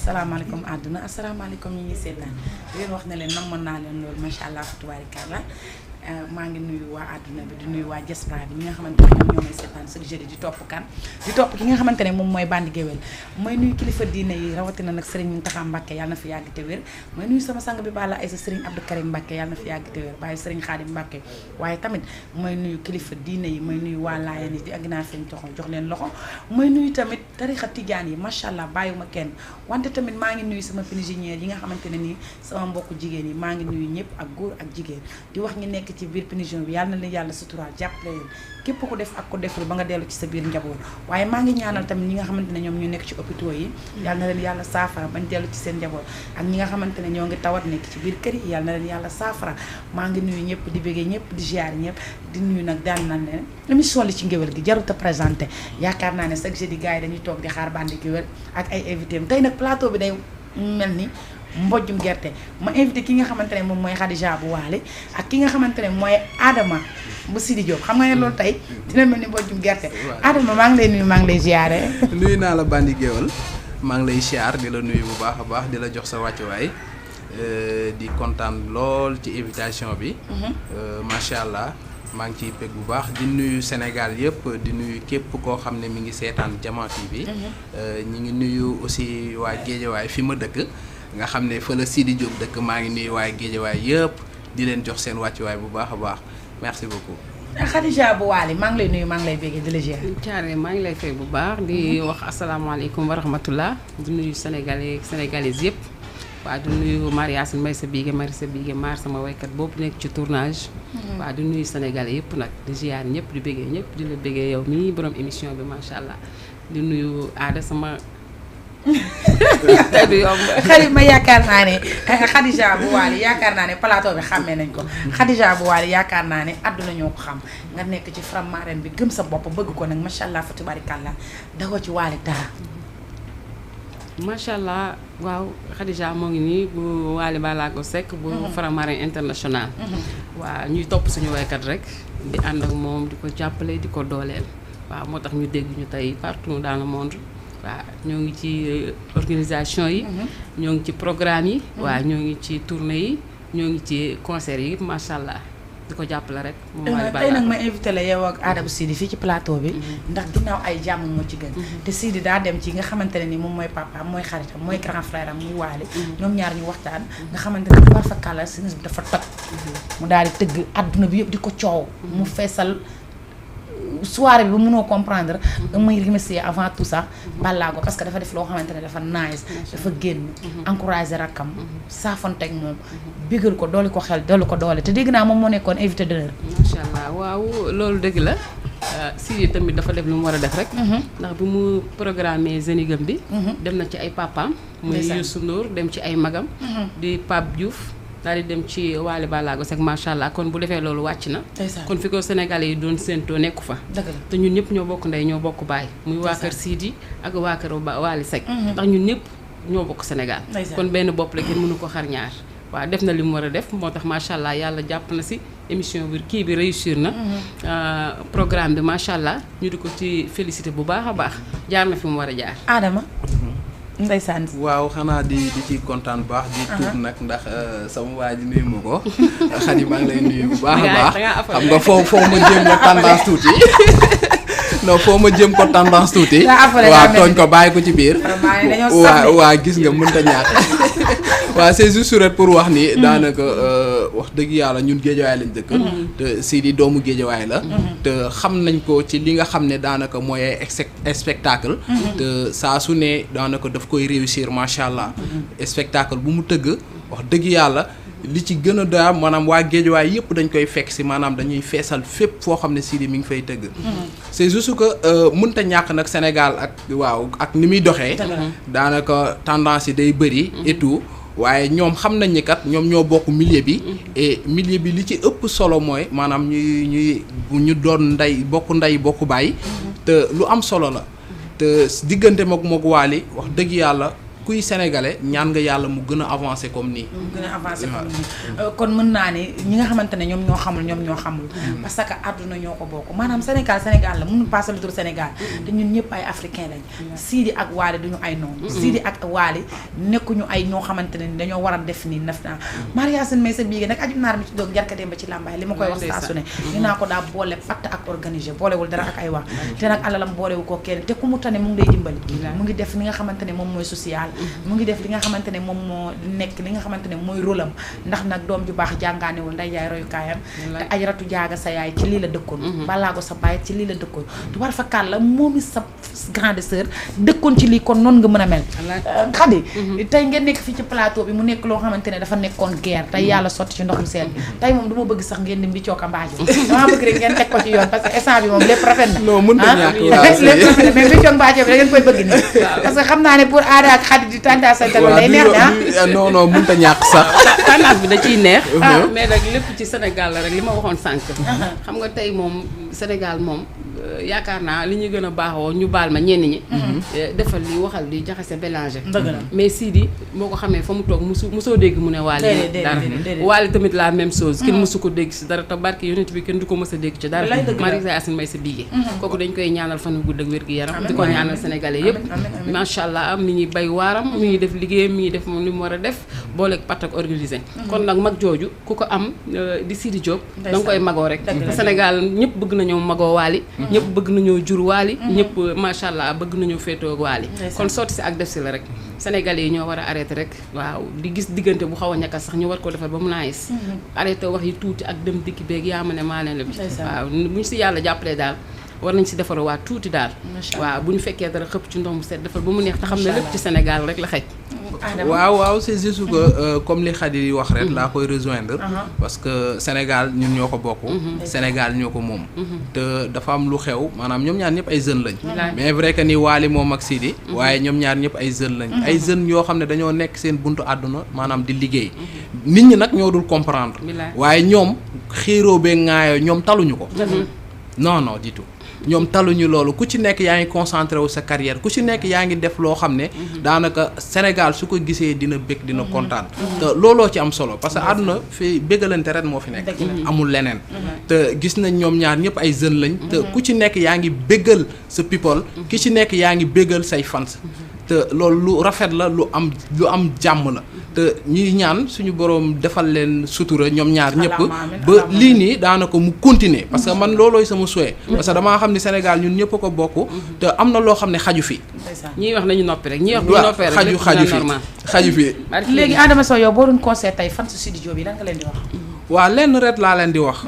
asalaamaaleykum àdduna asalaamaaleykum ñi ngi seetaan di leen wax ne leen namoon naa leen loolu macha allah tubaarikàlla maa ngi nuyu waa àdduna bi di nuyu waa diaspora bi ñi nga xamante ne ñoom ñoo may seetaan chaque jeudi di topp kan di topp ki nga xamante ne moom mooy Bandi Guewel mooy nuyu kilifa diine yi rawatina nag Serigne Mountakha Mbacké yàlla na fi yàgg te wér mooy nuyu sama sang bi Balla Aïssa Serigne Abdou Karim Mbacké yàlla na fi yàgg te wér bàyyi Serigne Khadim Mbacké waaye tamit mooy nuyu kilifa diine yi mooy nuyu waa Laayeen yi di ak naa seen jox leen loxo mooy nuyu tamit tarixa tijaan yi macha allah bàyyiwuma kenn wante tamit maa ngi nuyu sama pénisière yi nga xamante ne nii sama mbokku jigéen yi maa ngi nuyu ñëpp ak góor ak jigéen di wax ñi nekk ci biir pénision bi yàlla na leen yàlla suturaal jàppale leen képp ko def ak ko deful ba nga dellu ci sa biir njaboot waaye maa ngi ñaanal tamit ñi nga xamante ne ñoom ñu nekk ci hôpitaux yi yàlla na leen yàlla saafara bañ dellu ci seen njaboot ak ñi nga xamante ne ñoo ngi tawat nekk ci biir kër yi yàlla na leen yàlla saafara maa ngi nuyu ñëpp di bëggee ñëpp di ziar ñëpp di nuyu nag daan na leen émission li ci ngéwél gi jarut a présenté yaakaar naa ne chaque jeudi gars yi dañuy toog di xaar Bandi Guewel ak ay invité tey nag plateau bi day mel ni mbojjum gerte ma invité ki nga xamante ne moom mooy Khadija bu Waly ak ki nga xamante ne mooy Adama bu Sidi Diop xam nga ne loolu tey dina mel ni mbojjum gerte Adama maa ngi lay nuyu maa ngi lay ziare. nuyu naa la Bandi Guewel maa ngi lay ziar di la nuyu bu baax a baax di la jox sa wàccuwaay di kontaan lool ci invitation bi. macha allah maa ngi ciy pegg bu baax di nuyu Sénégal yëpp di nuyu képp koo xam ne mi ngi seetaan Jama TV bi. ñi ngi nuyu aussi waa Géejawaay fi ma dëkk. nga xam ne fa la Sidi Diop dëkk maa ngi nuyu waaye Géejawaay yëpp di leen jox seen wàccuwaay bu baax a baax merci beaucoup. Khadija bu Waly maa ngi lay nuyu maa ngi lay béggee di la ziar. Thiaré maa ngi lay fay bu baax di wax asalaamaaleykum wa rahmatullah di nuyu sénégalais sénégalaises yëpp waa di nuyu Mariasin may sa biige mari sa biige maar sama waykat boobu nekk ci tournage. waa di nuyu sénégalais yëpp nag di ziar ñëpp di béggee ñëpp di la béggee yow mii borom émission bi macha allah di nuyu aada sama. tey du yomb xarit ma yaakaar naa ne Khadija bu Waly yaakaar naa ne plateau bi xàmmee nañ ko Khadija bu Waly yaakaar naa ne àdduna ñoo ko xam nga nekk ci Faramareen bi gëm sa bopp bëgg ko nag macha allah fa tabarakallah dawoo ci Waly dara. macha allah waaw Khadija moo ngi nii bu Waly Ballago Seck bu Faramareen international. waaw ñuy topp suñu waykat rek di ànd ak moom di ko jàppale di ko dooleel waaw moo tax ñu dégg ñu tey partout dans le monde. waaw ñoo ngi ci organisation yi. ñoo ngi ci programme yi. waaw ñoo ngi ci tournée yi ñoo ngi ci concert yi macha allah di ko jàppale rek. tey nag ma invité la yow ak Adama Sidi fii ci plateau bi. ndax ginnaaw ay jàmm moo ci gën. te Sidi daa dem ci nga xamante ne ni moom mooy papaam mooy xaritam mooy grand frère am muy Waly. ñoom ñaar ñu waxtaan. nga xamante ne par fa kàlla si dafa toj. mu daal di tëgg àdduna bi yëpp di ko coow. mu feesal. soirée bi ba mënoo comprendre nga may remercier avant tout ça Ballago parce que dafa def loo xamante ne dafa nice dafa génn encourager rakkam saafonteeg moom bégal ko dooli ko xel dooli ko doole te dégg naa moom moo nekkoon invité d'honneur. macha allah waaw loolu dëgg la Sidi tamit dafa def lu mu war a def rek ndax bi mu programmé Zénigam bi dem na ci ay papaam muy Youssou Ndour dem ci ay magam di Pape Diouf daal di dem ci Waly Ballago Seck macha allah kon bu defee loolu wàcc na. kon fi ko Sénégalais yi doon séentoo nekku fa. te ñun ñëpp ñoo bokk ndey ñoo bokk baay. muy waa kër Sidi ak waa kër Waly Seck. ndax ñun ñëpp ñoo bokk Sénégal. kon benn bopp la kenn mënu ko xar ñaar. waaw def na li mu war a def moo tax macha allah yàlla jàpp na si émission bi kii bi réussir na. programme bi macha allah ñu di ko ci félicité bu baax a baax jaar na fi mu war a jaar. Adama. ndeysaan waaw xanaa di ci kontaan bu baax di tuub nag ndax sama waa ji nuyu ma ko Khady maa ngi lay nuyu bu baax a baax xam nga foo ma jéem la tendance tuuti non foo ma jëm ko tendance tuuti waaw tooñ ko bàyyi ko ci biir waa gis nga mënta ñàkk waaw c'est juste rek pour wax ni daanaka wax dëgg yàlla ñun géejawaay lañ dëkk te Sidi doomu géejawaay la te xam nañ ko ci li nga xam ne daanaka mooy spectacle te saa su ne daanaka daf koy réussir macha allah spectacle bu mu tëgg wax dëgg yàlla li ci gën a doy maanaam waa géejawaay yëpp dañ koy fekk si maanaam dañuy feesal fépp foo xam ne Sidi mi ngi fay tëgg c'est juste que mënta ñàkk nag Sénégal ak waaw ak ni muy doxee daanaka tendance yi day bëri et tout waaye ñoom xam nañ ni kat ñoom ñoo bokk milieu bi et milieu bi li ci ëpp solo mooy maanaam ñu doon ndey bokk baay te lu am solo la te diggante mook Waly wax dëgg yàlla kuy sénégalais ñaan nga yàlla mu gën a avancer comme nii. mu gën a avancer comme nii kon mën naa ne ñi nga xamante ne ñoom ñoo xamul parce que àdduna ñoo ko bokk maanaam Sénégal la mënul passer le tour Sénégal te ñun ñëpp ay africain lañ Sidy ak Wally duñu ay noonu Sidy ak Wally nekkuñu ay ñoo xamante ne ni dañoo war a def nii naf naa Mariasine may sa biige nag aju naar mi ci doog jarkateem ba ci làmbaay li ma koy wax saa su ne dinaa ko daa boole patt ak organisé boolewul dara ak ay wax te nag alalam boolewu ko kenn te ku mu tane mu ngi lay dimbali mu ngi def li nga xamante ne moom mooy social mu ngi def li nga xamante ne moom moo nekk li nga xamante ne mooy rôle am ndax nag doom ju baax jàngaanewul nday yaay royukaayam te aj ratu jaaga sa yaay ci lii la dëkkoon balaago sa baay ci lii la dëkkoon tu war fa kàl la moom sa grande sœur dëkkoon ci lii kon noonu nga mën a mel Khady tey ngeen nekk fii ci plateau bi mu nekk loo xamante ne dafa nekkoon guerre tey yàlla sotti ci ndox mu seen tey moom du ma bëgg sax ngeen di mbi cooka mbaajo dama bëgg rek ngeen teg ko ci yoon parce que instant bi moom lépp rafet na non mënta ñàkk lépp rafet na mais mbi cook mbaajo bi da ngeen koy bëgg ni parce que xam naa ne pour Aada ak Khady di tànta sa talo day neex na non mënta ñàkk sax tendance bi da ciy neex mais nag lépp ci Sénégal la rek li ma waxoon sànq xam nga tey moom Sénégal moom yaakaar naa li ñu gën a baaxoo ñu baal ma ñenn ñi defal li waxal li jaxase mélanger mais Sidy moo ko xamee fa mu toog musoo dégg mu ne Wally dara Wally tamit la même chose kenn musu ko dégg si dara te barke yonent bi kenn du ko mës a dégg ci dara Mariasine may sa biige kooku dañ koy ñaanal fan gudd ak wér gi yaram di ko ñaanal sénégalais yëpp macha allah mi ngi bay waaram mi ngi def liggéeyam mi ngi def moom li mu war a def booleeg pat ak organisé kon nag mag jooju ku ko am di Sidy Diop da nga koy magoo rek Sénégal ñëpp bëgg nañoo magoo Wally ñëpp bëgg nañoo jur Wally ñëpp macha allah bëgg nañoo féetoo ak Wally kon sotti si ak def si la rek Sénégalais yi ñoo war a arrêté rek waaw di gis diggante bu xaw a ñàkk sax ñu war ko defar ba mu naayis arrêté wax yi tuuti ak dem dikki beeg yaa ma ne maa leen la bi waaw bu ñu si yàlla jàppalee daal war nañ si defar waa tuuti daal waaw bu ñu fekkee dara xëpp ci ndox mu set defar ba mu neex te xam ne lépp ci Sénégal rek la xëj waaw c'est juste que comme li Khady wax rek laa koy rejoindre parce que Sénégal ñun ñoo ko bokk Sénégal ñoo ko moom te dafa am lu xew maanaam ñoom ñaar ñëpp ay jeunes lañ mais vrai que ni Wally moom ak Sidy waaye ñoom ñaar ñëpp ay jeunes lañ ay jeunes yoo xam ne dañoo nekk seen buntu àdduna maanaam di liggéey nit ñi nag ñoo dul comprendre waaye ñoom xiiroo bee ŋaayoo ñoom taluñu ko non du tout ñoom taluñu loolu ku ci nekk yaa ngi concentré wu sa carrière ku ci nekk yaa ngi def loo xam ne daanaka Sénégal su ko gisee dina bëgg dina kontaan te looloo ci am solo parce que àdduna fi bëggalante ret moo fi nekk amul leneen te gis nañ ñoom ñaar ñëpp ay jeunes lañ te ku ci nekk yaa ngi bëggal sa people ki ci nekk yaa ngi bëggal say fans te loolu lu rafet la lu am jàmm la te ñuy ñaan suñu boroom defal leen sutura ñoom ñaar ñëpp ba lii nii daanaka mu continuer parce que man loolooy sama souhait parce que damaa xam ne Sénégal ñun ñëpp ko bokk te am na loo xam ne xaju fi ñii wax nañu noppi rek ñii wax bu ñu noppee rek xaju fi léegi Adama Sow yow boo doon conseil tey fan su Sidy Diop yi lan nga leen di wax waaw lenn ret laa leen di wax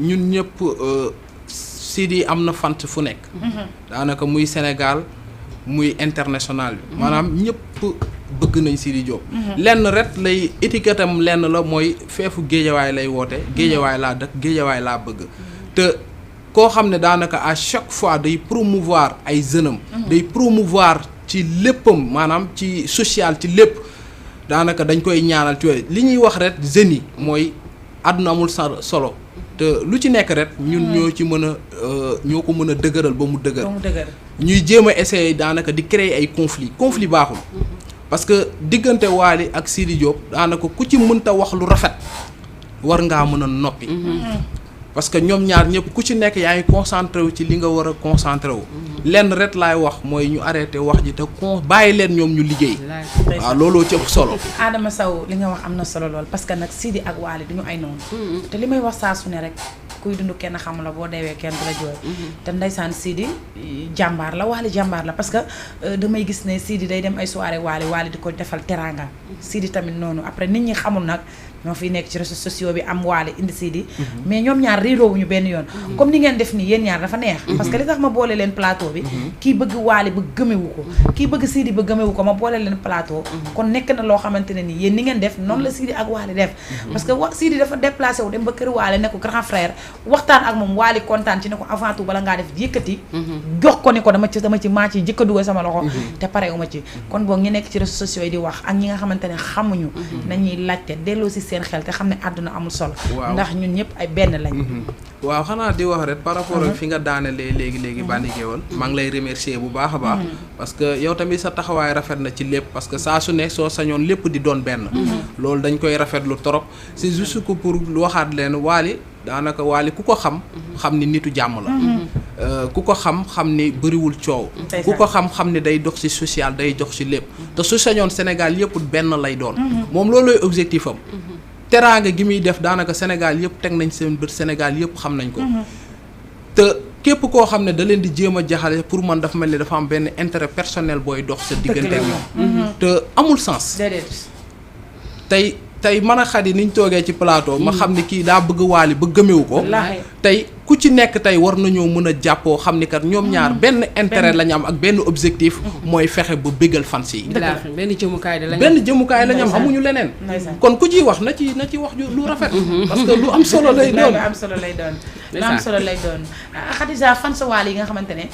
ñun ñëpp Sidy am na fant fu nekk daanaka muy Sénégal muy international bi maanaam ñëpp bëgg nañ Sidy Diop lenn ret lay étiquette am lenn la mooy feefu géejawaay lay woote géejawaay laa dëkk géejawaay laa bëgg te koo xam ne daanaka à chaque fois day promouvoir ay jeunes am day promouvoir ci léppam maanaam ci social ci lépp daanaka dañ koy ñaanal ci li ñuy wax ret jeunes yi mooy àdduna amul solo te lu ci nekk ret ñun ñoo ci mën a ñoo ko mën a dëgëral ba mu dëgër ñuy jéem a essayer daanaka di créer ay conflit baaxul parce que diggante Wally ak Sidy Diop daanaka ku ci mënta wax lu rafet war ngaa mën a noppi parce que ñoom ñaar ñëpp ku ci nekk yaa ngi concentré wu ci li nga war a concentré wu lenn ret laay wax mooy ñu arrêté wax ji te bàyyi leen ñoom ñu liggéey waaw looloo ci ëpp solo Adama Sow li nga wax am na solo lool parce que nag Sidy ak Wally duñu ay noonu te li may wax saa su ne rek kuy dund kenn xam la boo deewee kenn du la jooy te ndeysaan Sidy jàmbaar la Wally jàmbaar la parce que damay gis ne Sidy day dem ay soirée Wally di ko defal teranga Sidy tamit noonu après nit ñi xamul nag ñoo fiy nekk ci réseaux sociaux bi am Wally indi Sidy mais ñoom ñaar riiroowuñu benn yoon comme ni ngeen def nii yéen ñaar dafa neex parce que li tax ma boole leen plateau bi kii bëgg Wally ba gëmewu ko kii bëgg Sidy ba gëmewu ko ma boole leen plateau kon nekk na loo xamante ne nii yéen ni ngeen def noonu la Sidy ak Wally def parce que Sidy dafa déplacé wu dem ba kër Wally ne ko grand frère waxtaan ak moom Wally kontaan ci ne ko avant tout bala ngaa def yëkkati jox ko ni ko dama ci maa ci jëkka dugal sama loxo te parewu ma ci kon boog ñi nekk ci réseaux sociaux yi di wax ak ñi nga xamante ne xamuñu nañuy laajte delloo si seen xel te xam ne àdduna amul solo. waaw ndax ñun ñëpp ay benn lañ. waaw xanaa di wax rek par rapport ak fi nga daanelee léegi Bandi Guewel maa ngi lay remercier bu baax a baax. parce que yow tamit sa taxawaay rafet na ci lépp parce que saa su ne soo sañoon lépp di doon benn. loolu dañ koy rafetlu trop c'est juste que pour waxaat leen Wally daanaka Wally ku ko xam ni nitu jàmm la. ku ko xam ni bëriwul coow. ku ko xam ni day dox ci social day dox ci lépp. te su sañoon Sénégal yëpp benn lay doon. moom loolooy objectif am. teraanga gi muy def daanaka Sénégal yëpp teg nañ seen bët Sénégal yëpp xam nañ ko. te képp koo xam ne da leen di jéem a jaxale pour man dafa mel ni dafa am benn intérêt personnel booy dox sa diggante ak ñoom. te amul sens. tey mën a Xadi niñ toogee ci plateau. ma xam ni kii daa bëgg Wally ba gëmewu ko. tey ku ci nekk tey war nañoo mën a jàppoo xam ni kat ñoom ñaar benn intérêt la ñu am ak benn objectif. mooy fexe ba bégal fans yi. benn jëmukaay la ñu am amuñu leneen. kon ku ciy wax na ci wax lu rafet. parce que lu am solo lay doon. lu am solo lay doon. Khadija fans Wally yi nga xamante ne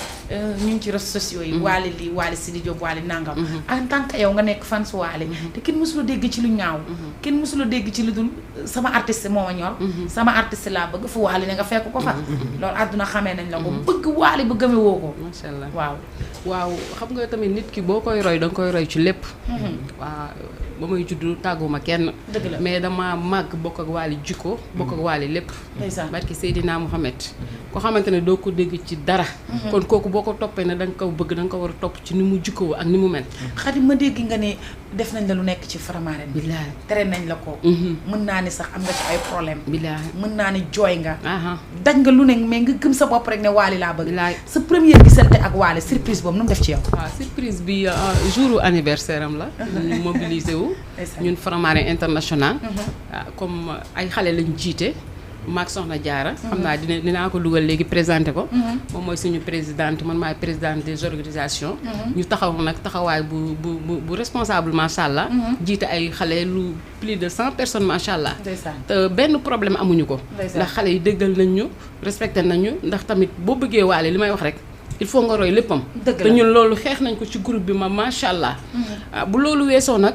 ñu ngi ci réseaux sociaux yi. Wally lii Wally Sidi Diop Wally nangam. en tant que yow nga nekk fans Wally te kenn mësula dégg ci lu ñaaw. kenn mësula dégg ci lu dul sama artiste moo ma ñor. sama artiste laa bëgg fu Wally ne nga fekk ko fa. loolu àdduna xamee nañ la ko bëgg Wally ba gëme woo ko. macha allah waaw xam nga tamit nit ki boo koy roy danga koy roy ci lépp. waaw ba may juddu tàgguma kenn. dëgg la mais dama màgg bokk ak Wally jikko bokk ak Wally lépp. barki Seydina Mouhamed ko xamante ne doo ko dégg ci dara. kon kooku boo ko toppee ne danga ko bëgg danga ko war a topp ci ni mu jikkoo ak ni mu mel. Xadi ma dégg nga ne def nañ la lu nekk ci Faramareen bi. billaahi tere nañ la ko. mën naa ni sax am nga ci ay problème. billaahi mën naa ni jooy nga. daj nga lu ne mais nga gëm sa bopp rek ne Wally laa bëgg. billaahi sa première gisante ak Wally surprise boobu nu mu def ci yow. waaw surprise bi jour anniversaire am la. ñu mobilisé wu. ñun Faramareen international. comme ay xale lañ jiite. maak soxna Diarra. xam naa dinaa ko dugal léegi présenté ko. moom mooy suñu présidente man maay présidente des organisations. ñu taxaw nag taxawaay bu responsable macha allah. jiite ay xale lu plus de 100 personnes macha allah. te benn problème amuñu ko. ndax xale yi déggal nañ ñu respecté nañ ñu ndax tamit boo bëggee Wally li may wax rek. il faut nga roy léppam. te ñun loolu xeex nañ ko ci groupe bi macha allah. bu loolu weesoo nag.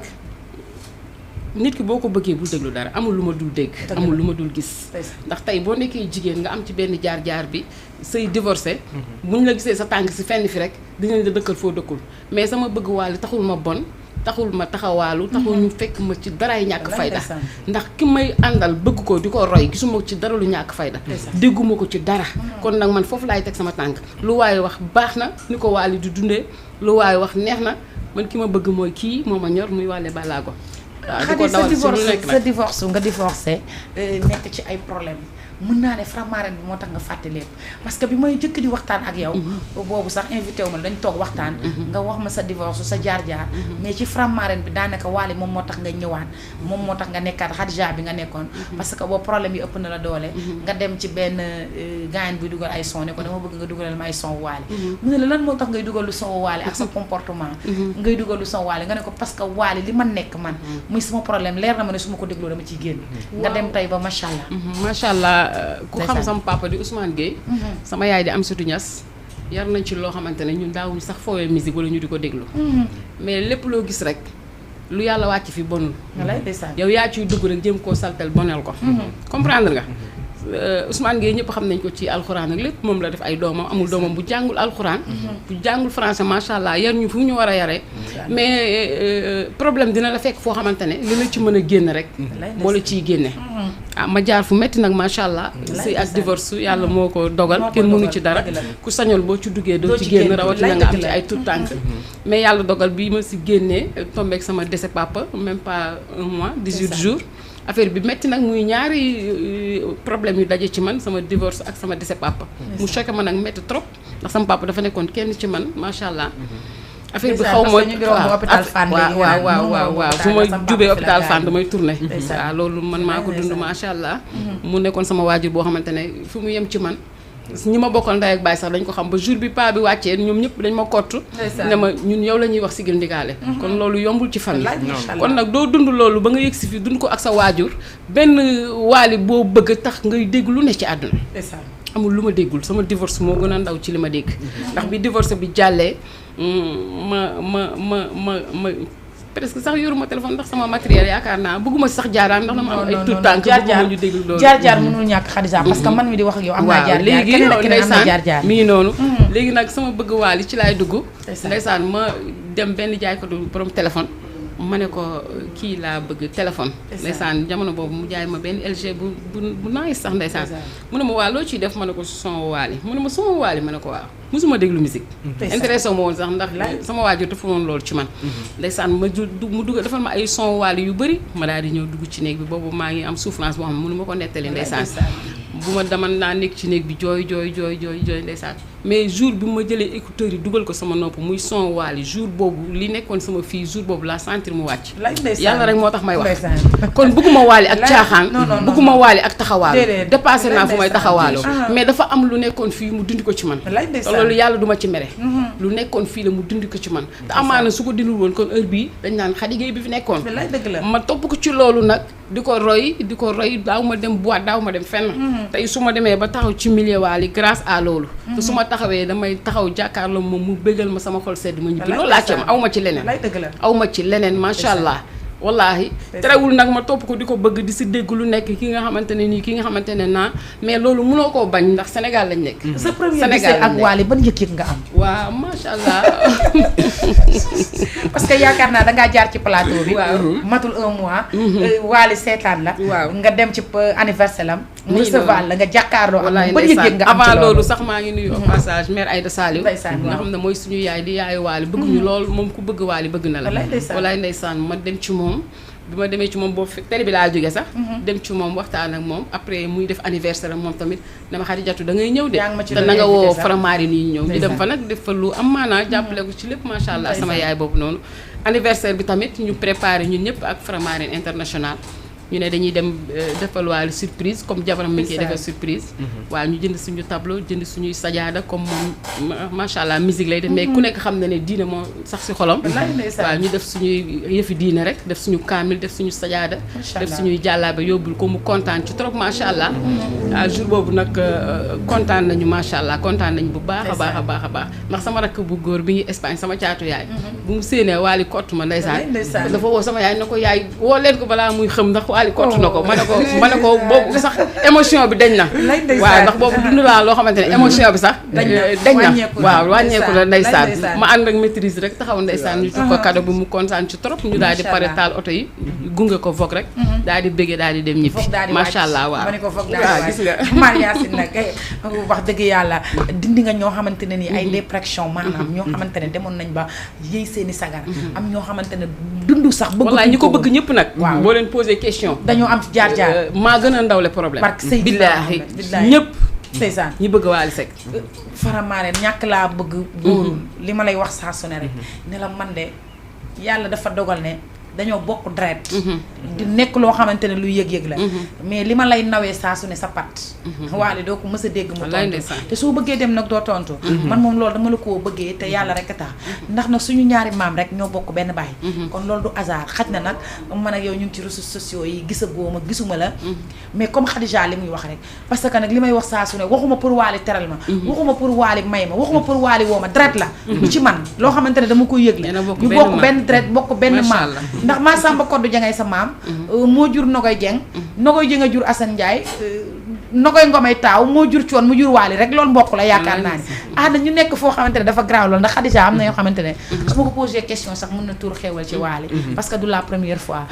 nit ki boo ko bëggee bul déglu dara amul lu ma dul dégg amul lu ma dul gis ndax tey boo nekkee jigéen nga am ci benn jaar-jaar bi say divorcé buñ la gisee sa tànk si fenn fi rek dinañ la dëkkal foo dëkkul mais sama bëgg Wally taxul ma bon taxul ma taxawaalu taxul ñu fekk ma ci daraay ñàkk fayda ndax ki may àndal bëgg ko di ko roy gisuma ci dara lu ñàkk fayda dégguma ko ci dara kon nag man foofu laay teg sama tànk lu waaye wax baax na ni ko Wally di dundee lu waaye wax neex na man ki ma bëgg mooy kii moo ma ñor muy Wally Ballago Xadi sa divorce nga divorcé nekk ci ay problème mën naa ne Faramareen bi moo tax nga fàtte lépp parce que bi may jëkk di waxtaan ak yow boobu sax invité wu ma dañ toog waxtaan nga wax ma sa divorce sa jaar-jaar mais ci Faramareen bi daanaka Wally moom moo tax nga ñëwaat moom moo tax nga nekkaat Xadija bi nga nekkoon parce que boobu problème yi ëpp na la doole nga dem ci benn gaayan bi dugal ay son ne ko dama bëgg nga dugalal ma ay son Wally mu ne la lan moo tax ngay dugal lu son Wally ak sa comportement ngay dugal lu son Wally nga ne ko parce que Wally li ma nekk man muy sama problème leer na ma ne su ma ko dégloo dama ciy génn nga dem tey ba macha allah ku xam sama papa di Ousmane Gueye sama yaay di Amsatou Niass yar nañ ci loo xamante ne ñun daawuñu sax foowee musique wala ñu di ko déglu mais lépp loo gis rek lu yàlla wàcc fi bonul yow yaa ciy dugg rek jéem koo saltel bonel ko comprendre nga Ousmane Gueye ñëpp xam nañ ko ci alxuraan ak lépp moom la def ay doomam amul doomam bu jàngul alxuraan bu jàngul français macha allah yar ñu fu ñu war a yaree mais problème dina la fekk foo xamante ne li la ci mën a génn rek moo la ciy génne ma jaar fu metti nag macha allah sëy ak divorce yàlla moo ko dogal kenn mënu ci dara ku sañoon boo ci duggee doo ci génn rawatina nga am ci ay tout tànk mais yàlla dogal bi ma si génnee tombeek sama décès papa même pas un mois 18 jours affaire bi metti nag muy ñaari problème yu daje ci man sama divorce ak sama décès papa mu choqué ma nag metti trop ndax sama papa dafa nekkoon kenn ci man macha allah affaire bi xaw ma waaw fu ma jubee hôpital Fann damay tourné waaw loolu man maa ko dund macha allah mu nekkoon sama waajur boo xamante ne fu mu yem ci man ñi ma bokkal ndey ak baay sax dañ ko xam ba jour bi pa bi wàccee ñoom ñëpp dañ ma kottu ne ma ñun yow la ñuy wax sigil ndigaale kon loolu yombul ci famille kon nag doo dund loolu ba nga yëg si fi dund ko ak sa waajur benn Wally boo bëgg tax ngay dégg lu ne ci àdduna amul lu ma déggul sama divorce moo gën a ndaw ci li ma dégg ndax bi divorce bi jàllee ma presque sax yoruma téléphone ndax sama matériel yaakaar naa bëgguma sax jaaraan ndax dama am ay tout tànk jaar ñu déglu loolu jaar mënul ñàkk Khadija parce que man mi di wax ak yow am naa jaar léegi ndeysaan mi ngi noonu léegi nag sama bëgg waali ci laay dugg ndeysaan ma dem benn jaaykatu borom téléphone ma ne ko kii laa bëgg téléphone ndeysaan jamono boobu mu jaay ma benn LG bu nice sax ndeysaan mu ne ma waa loo ciy def ma ne ko son waali mu ne ma son waali ma ne ko waaw musuma déglu musique intéressé ma woon sax ndax sama waajur dafa woon loolu ci man ndeysaan mu dugg defal ma ay son waali yu bëri ma daal di ñëw dugg ci néeg bi boobu maa ngi am souffrance boo xam ne mënu ma ko nettali ndeysaan bu ma dama naa nekk ci néeg bi jooy ndeysaan mais jour bi ma jëlee écouteurs yi dugal ko sama nopp muy son waali jour boobu li nekkoon sama fii jour boobu laa sentir mu wàcc yàlla rek moo tax may wax kon bëgguma waali ak caaxaan bëgguma waali ak taxawaalu dépassé naa fu may taxawaaloo mais dafa am lu nekkoon fii mu dindi ko ci man te loolu yàlla duma ci mere lu nekkoon fii la mu dindi ko ci man te amaana su ko dindul woon kon heure bii dañ naan Khady Gueye bi fi nekkoon ma topp ko ci loolu nag di ko roy daaw ma dem boîte daaw ma dem fenn tey su ma demee ba taxaw ci milieu waali grâce à loolu te su ma taxawee damay taxaw jàkkaarloo moom mu bégal ma sama xol sedd ma ñibbi loolu laa ci am aw ma ci leneen macha allah wallaahi terewul nag ma topp ko di ko bëgg di si dégg lu nekk ki nga xamante ne nii ki nga xamante ne naa mais loolu mënoo koo bañ ndax Sénégal lañ nekk sa premier gisee ak Wally ban yëg-yëg nga am waaw macha allah parce que yaakaar naa dangaa jaar ci plateau bi matul un mois Wally seetaan la nga dem ci anniversaire am mu recevoir la nga jàkkaarloo am ban yëg-yëg nga am avant loolu sax maa ngi nuyu au passage mère Aïda Saliou nga xam ne mooy suñu yaay di yaayu Wally bëgg ñu lool moom ku bëgg Wally bëgg na la walaay ndeysaan ma dem ci moom bi ma demee ci moom boobu télé bi laa jógee sax dem ci moom waxtaan ak moom après muy def anniversaire am moom tamit dama Khadijatu da ngay ñëw de te na nga woo Faramareen yi ñëw ñu dem fa nag def fa lu am maanaa jàppale ko ci lépp macha allah sama yaay boobu noonu anniversaire bi tamit ñu préparé ñun ñëpp ak Faramareen international ñu ne dañuy dem defal Wally surprise comme jabaram mi ngi koy defal surprise waaw ñu jënd suñu tableau jënd suñuy sajaada comme moom macha allah musique lay def mais ku nekk xam na ne diine moo sax si xolam waaw ñu def suñuy yëfi diine rek def suñu kaamil def suñu sajaada def suñuy jàllaabe yóbbul ko mu kontaan ci trop macha allah waaw jour boobu nag kontaan nañu macha allah kontaan nañu bu baax a baax ndax sama rakk bu góor bi ñuy Espagne sama caatu yaay bu mu séenee Wally kott ma ndeysaan dafa woo sama yaay na ko yaay woo leen ko balaa muy xëm ndax Wally kott na ko ma ne ko boobu sax émotion bi dañ na waaw ndax boobu dund laa loo xamante ne émotion bi sax dañ na waaw wàññeeku la ndeysaan ma ànd ak maîtrise rek taxaw ndeysaan ñu jox ko cadeau bi mu kontaan ci trop ñu daal di pare taal oto yi gunge ko foog rek daal di bëggee daal di dem ñibbi macha allah waaw gis nga Mariasine nag wax dëgg yàlla dindi nga ñoo xamante ne nii ay dépression maanaam ñoo xamante ne demoon nañ ba yëy seeni sagar am ñoo xamante ne dund sax bëgg wallaay ñi ko bëgg ñëpp nag boo leen posé question dañoo am jaar-jaar maa gën a ndawle problème billaahi ñëpp ndeysaan ñi bëgg Wally Seck Faramareen ñàkk laa bëgg góorul li ma lay wax saa su ne rek ne la man de yàlla dafa dogal ne dañoo bokk deret di nekk loo xamante ne lu yëg-yëg la mais li ma lay nawee saa su ne sa pat Wally doo ko mës a dégg mu tontu te soo bëggee dem nag doo tontu man moom loolu dama la koo bëggee te yàlla rek a tax ndax nag suñu ñaari maam rek ñoo bokk benn baay kon loolu du hasard xaj na nag man ak yow ñu ngi ci réseaux sociaux yi gisagoo ma gisuma la mais comme Khadija li muy wax rek parce que nag li may wax saa su ne waxuma pour Wally teral ma waxuma pour Wally may ma waxuma pour Wally woo ma deret la du ci man loo xamante ne dama koy yëg la ñu bokk benn deret bokk benn maam ndax maa Samba Koddu Jangay sa maam moo jur Nogoy Jeng Nogoy Jeng a jur Assane Ndiaye Nogoy Ngomay taaw moo jur coon mu jur Wally rek loolu mbokk la yaakaar naa ni ñu nekk foo xamante ne dafa graaw loolu ndax Khadija am na yoo xamante ne su ma ko posé question sax mën na tuur xewal ci Wally parce que du la première fois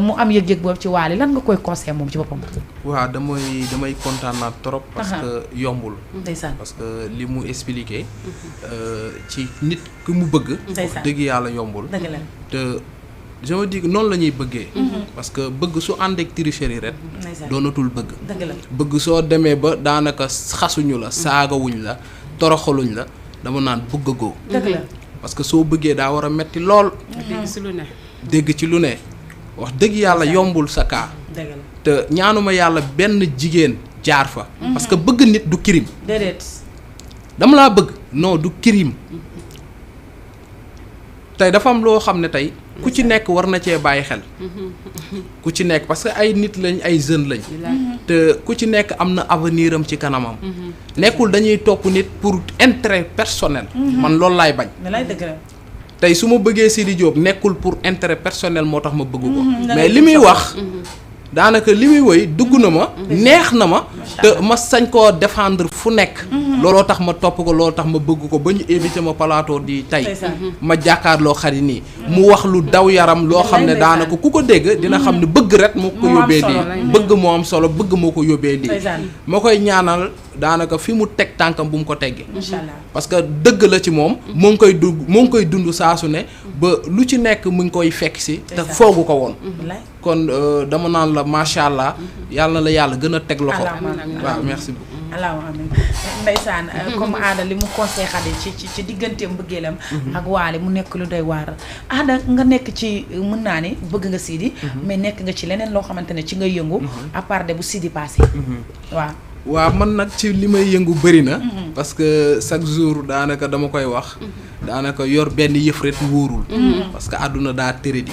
mu am yëg-yëg boobu ci Wally lan nga koy conseillé moom ci boppam waaw damay kontaan naa trop parce que yombul ndeysaan parce que li mu expliqué ci nit ku mu bëgg dëgg yàlla yombul te je me dis que noonu la ñuy bëggee parce que bëgg su ànd ak tricherie rek doonatul bëgg bëgg soo demee ba daanaka xasuñu la saagawuñ la toroxaluñ la dama naan bëggagoo parce que soo bëggee daa war a metti lool dégg ci lu ne wax dëgg yàlla yombul sa kaa te ñaanuma yàlla benn jigéen jaar fa parce que bëgg nit du crime déedéet dama laa bëgg non du crime tey dafa am loo xam ne tey ku ci nekk war na cee bàyyi xel ku ci nekk parce que ay nit lañ ay jeunes lañ te ku ci nekk am na avenir am ci kanamam nekkul dañuy topp nit pour intérêt personnel man loolu laay bañ tey su ma bëggee Sidi Diop nekkul pour intérêt personnel moo tax ma bëgg ko mais li muy wax daanaka li muy woy dugg na ma neex na ma te ma sañ koo défendre fu nekk looloo tax ma topp ko looloo tax ma bëgg ko ba ñu invité ma plateau di tey ma jàkkaarloo xarit nii mu wax lu daw yaram loo xam ne daanaka ku ko dégg dina xam ne bëgg rek moo ko yóbbee lii bëgg moo am solo bëgg moo ko yóbbee lii ma koy ñaanal daanaka fi mu teg tànkam bu mu ko teggee parce que dëgg la ci moom moo ngi koy dund saa su ne ba lu ci nekk mu ngi koy fekk si te foogu ko woon kon dama naan la macha allah yàlla na la yàlla gën a teg loxo waaw merci beaucoup allahumma amiin ndeysaan comme aada li mu conseil xale ci digganteem mbëggeelam ak waale mu nekk lu doy waar aada nga nekk ci mën naa ni bëgg nga Sidi mais nekk nga ci leneen loo xamante ne ci nga yëngu à part de bu Sidi passé waaw man nag ci li may yëngu bëri na parce que chaque jour daanaka dama koy wax daanaka yor benn yëf rek wóorul parce que àdduna daa tëradi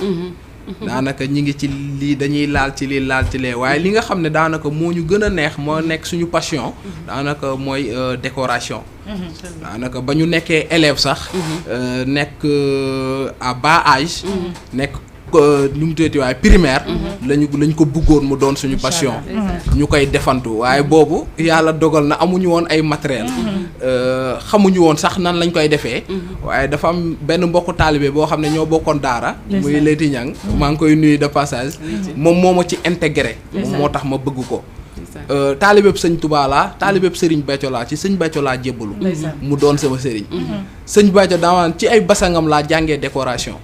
daanaka ñi ngi ci lii dañuy laal ci lii laal ci lee waaye li nga xam ne daanaka moo ñu gën a neex moo nekk suñu passion daanaka mooy décoration daanaka ba ñu nekkee élève sax nekk à bas âge nekk lu mu tuddati waaye primaire lañ ko bëggoon mu doon suñu passion ñu koy defantu waaye boobu yàlla dogal na amuñu woon ay matériel xamuñu woon sax nan lañ koy defee waaye dafa am benn mbokku taalibe boo xam ne ñoo bokkoon daara muy Leyti Niang maa ngi koy nuyu de passage moom moo ma ci intégré moom moo tax ma bëgg ko taalibeb sëñ Touba laa taalibeb sëriñ Béthio laa ci sëñ Béthio laa jébbalu mu doon sama sëriñ sëñ Béthio daamaan ci ay basangam laa jàngee décoration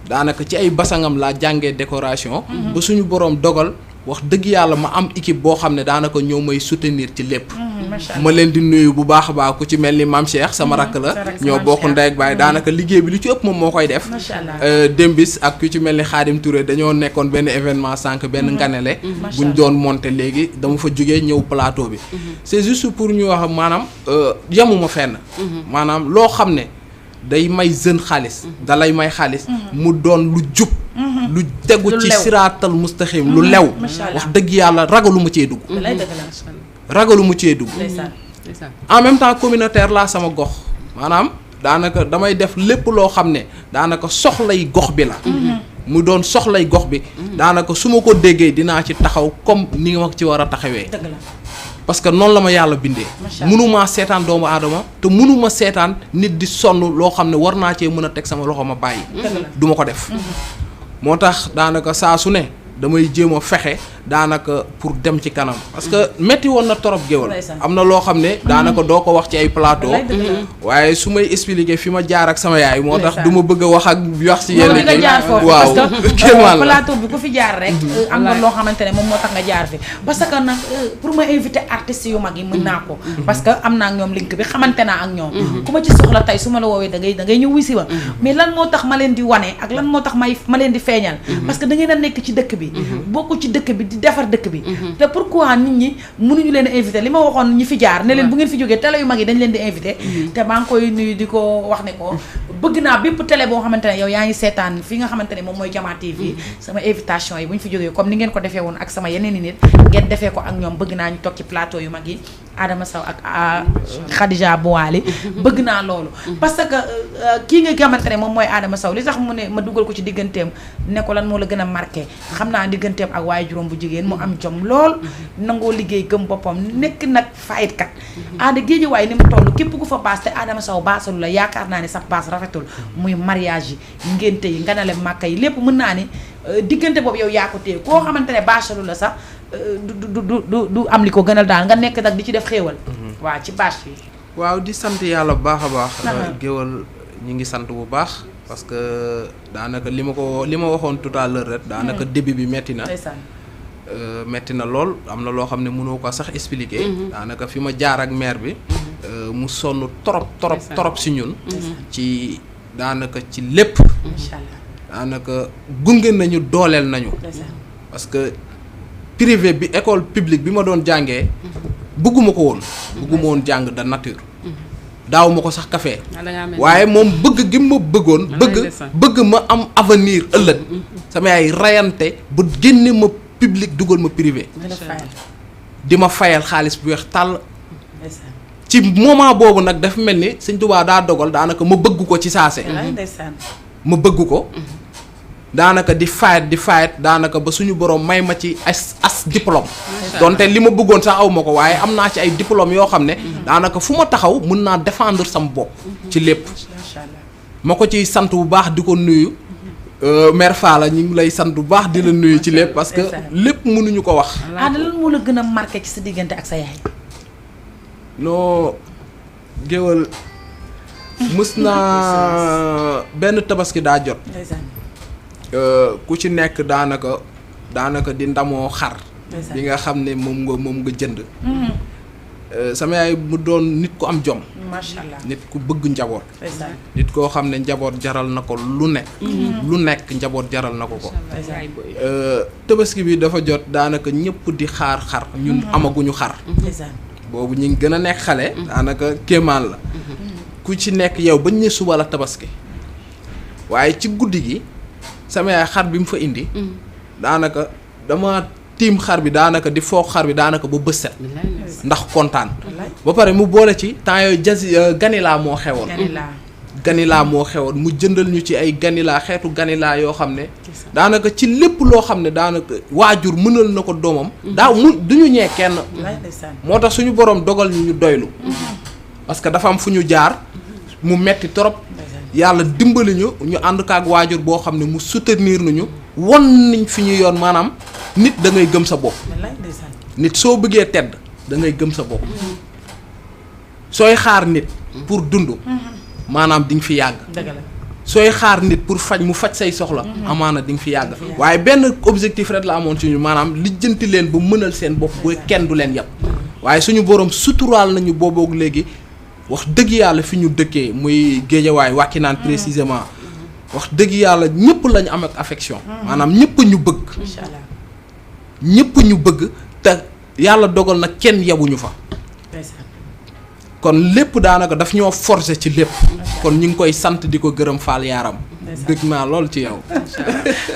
daanaka ci ay basangam laa jàngee décoration ba suñu borom dogal wax dëgg yàlla ma am équipe boo xam ne daanaka ñoo may soutenir ci lépp ma leen di nuyu bu baax a baax ku ci mel ni Mame Cheikh sama rakk la ñoo bokk ndey ak baay daanaka liggéey bi lu ci ëpp moom moo koy def démbis ak ku ci mel ni Khadim Touré dañoo nekkoon benn événement sànq benn nganele buñ doon monter léegi dama fa jógee ñëw plateau bi c'est juste pour ñu wax maanaam yamuma fenn maanaam loo xam ne day may jeune xaalis dalay may xaalis mu doon lu jub lu tegu ci siraatal mustaxim lu lew wax dëgg yàlla ragalu ma cee dugg en même temps communautaire laa sama gox maanaam daanaka damay def lépp loo xam ne daanaka soxlay gox bi la mu doon soxlay gox bi daanaka su ma ko déggee dinaa ci taxaw comme ni nga ma ci war a taxawee parce que noonu la ma yàlla bindee mënuma seetaan doomu aadama te mënuma seetaan nit di sonn loo xam ne war naa cee mën a teg sama loxo ma bàyyi duma ko def moo tax daanaka saa su ne damay jéem a fexe daanaka pour dem ci kanam parce que metti woon na torop géwal am na loo xam ne daanaka doo ko wax ci ay plateau waaye su may expliquer fi ma jaar ak sama yaay moo tax du ma bëgg a wax ci yenn kii waaw kéemaan la plateau bi ku fi jaar rek am na loo xamante ne moom moo tax nga jaar fi parce que nag pour ma inviter artistes yu mag yi mën naa ko parce que am naa ak ñoom link bi xamante naa ak ñoom ku ma ci soxla tey su ma la woowee da ngay ñëw wisi ba mais lan moo tax ma leen di wane ak lan moo tax ma leen di feeñal parce que da ngeen a nekk ci dëkk bi bokku ci dëkk bi di defar dëkk bi te pourquoi nit ñi mënuñu leen invité li ma waxoon ñi fi jaar ne leen bu ngeen fi jógee télé yu mag yi dañ leen di invité te maa ngi koy nuyu di ko wax ne ko bëgg naa bépp télé boo xamante ne yow yaa ngi seetaan fi nga xamante ne moom mooy Jama TV sama invitation yi bu ñu fi jógee comme ni ngeen ko defee woon ak sama yeneen i nit ngeen defee ko ak ñoom bëgg naa ñu toog ci plateau yu mag yi Adama Sow ak Khadija Bouwali bëgg naa loolu parce que kii nga xamante ne moom mooy Adama Sow li tax mu ne ma dugal ko ci digganteem ne ko lan moo la gën a marqué xam naa digganteem ak waaye juróom bu jigéen mu am jom lool nangoo liggéey gëm boppam nekk nag fayitkat aada géej waaye ni mu toll képp ku fa baas te Adama Sow baasalu la yaakaar naa ne sax baas rafetul muy mariage yi ngénte yi nganale màkka yi lépp mën naa ni diggante boobu yow yaa ko téye koo xamante ne baasalu la sax du am li ko gënal daal nga nekk nag di ci def xéewal waaw ci bâche bi waaw di sant yàlla bu baax a baax géwal ñi ngi sant bu baax parce que daanaka li ma waxoon tout à l'heure rek daanaka début bi metti na metti na lool am na loo xam ne mënoo ko sax expliquer daanaka fi ma jaar ak maire bi mu sonn trop si ñun ci daanaka ci lépp daanaka gunge nañu dooleel nañu parce que privé bi école publique bi ma doon jàngee bëgguma ko woon jàng de nature daaw ma ko sax café waaye moom bëgg gi ma bëggoon bëgg ma am avenir ëllëg sama yaay rayante ba génne ma public dugal ma privé di ma fayal xaalis bu weex tàll ci moment boobu nag dafa mel ni Sëñ Tuubaa daa dogal daanaka ma bëgg ko ci saase. ma bëgg ko. daanaka di fayet daanaka ba suñu borom may ma ci as diplôme. donte li ma bëggoon sax aw ma ko waaye am naa ci ay diplôme yoo xam ne. daanaka fu ma taxaw mën naa défendre sama bopp. ci lépp. ma ko ciy sant bu baax di ko nuyu. mère Fala ñu ngi lay sant bu baax di la nuyu ci lépp parce que lépp mënuñu ko wax. lan moo la gën a marqué ci sa diggante ak sa yaay. non géwël mës naa benn tabaski daa jot. ku ci nekk daanaka di ndamoo xar. bi nga xam ne moom nga jënd. sama yaay mu doon nit ku am jom. macha allah nit ku bëgg njaboot. nit koo xam ne njaboot jaral na ko lu nekk. lu nekk njaboot jaral na ko ko. tabaski bi dafa jot daanaka ñëpp di xaar xar ñun amaguñu xar. boobu ñu ngi gën a nekk xale. daanaka kéemaan la. ku ci nekk yow bañ ne suba la tabaski. waaye ci guddi gi sama yaay xar bi mu fa indi. daanaka dama tiim xar bi daanaka di foog xar bi daanaka ba bës set. ndax kontaan. ba pare mu boole ci temps yooyu ganilaa moo xewoon. ganilaa moo xewoon mu jëndal ñu ci ay ganilaa xeetu ganilaa yoo xam ne. daanaka ci lépp loo xam ne daanaka waajur mënal na ko doomam. du ñu ñee kenn. moo tax suñu borom dogal ñu doylu. parce que dafa am fu ñu jaar mu metti trop. yàlla dimbali ñu ànd kaak waajur boo xam ne mu soutenir nañu won nañ fi ñu yoon maanaam nit da ngay gëm sa bopp. nit soo bëggee tedd da ngay gëm sa bopp. sooy xaar nit pour dund. maanaam di nga fi yàgg. sooy xaar nit pour mu faj say soxla. amaana di nga fi yàgg. waaye benn objectif rek la amoon ci ñu maanaam lijjanti leen ba mënal seen bopp ba kenn du leen yàpp. waaye suñu borom suturaal nañu booboog léegi. wax dëgg yàlla fi ñu dëkkee muy Géejawaay wàkki naan précisément wax dëgg yàlla ñëpp lañu am ak affection. maanaam ñëpp ñu bëgg. ñëpp ñu bëgg te yàlla dogal na kenn yabuñu fa. kon lépp daanaka daf ñoo forcer ci lépp. kon ñu ngi koy sant di ko gërëm faal yaaram. dëgg naa lool ci yow.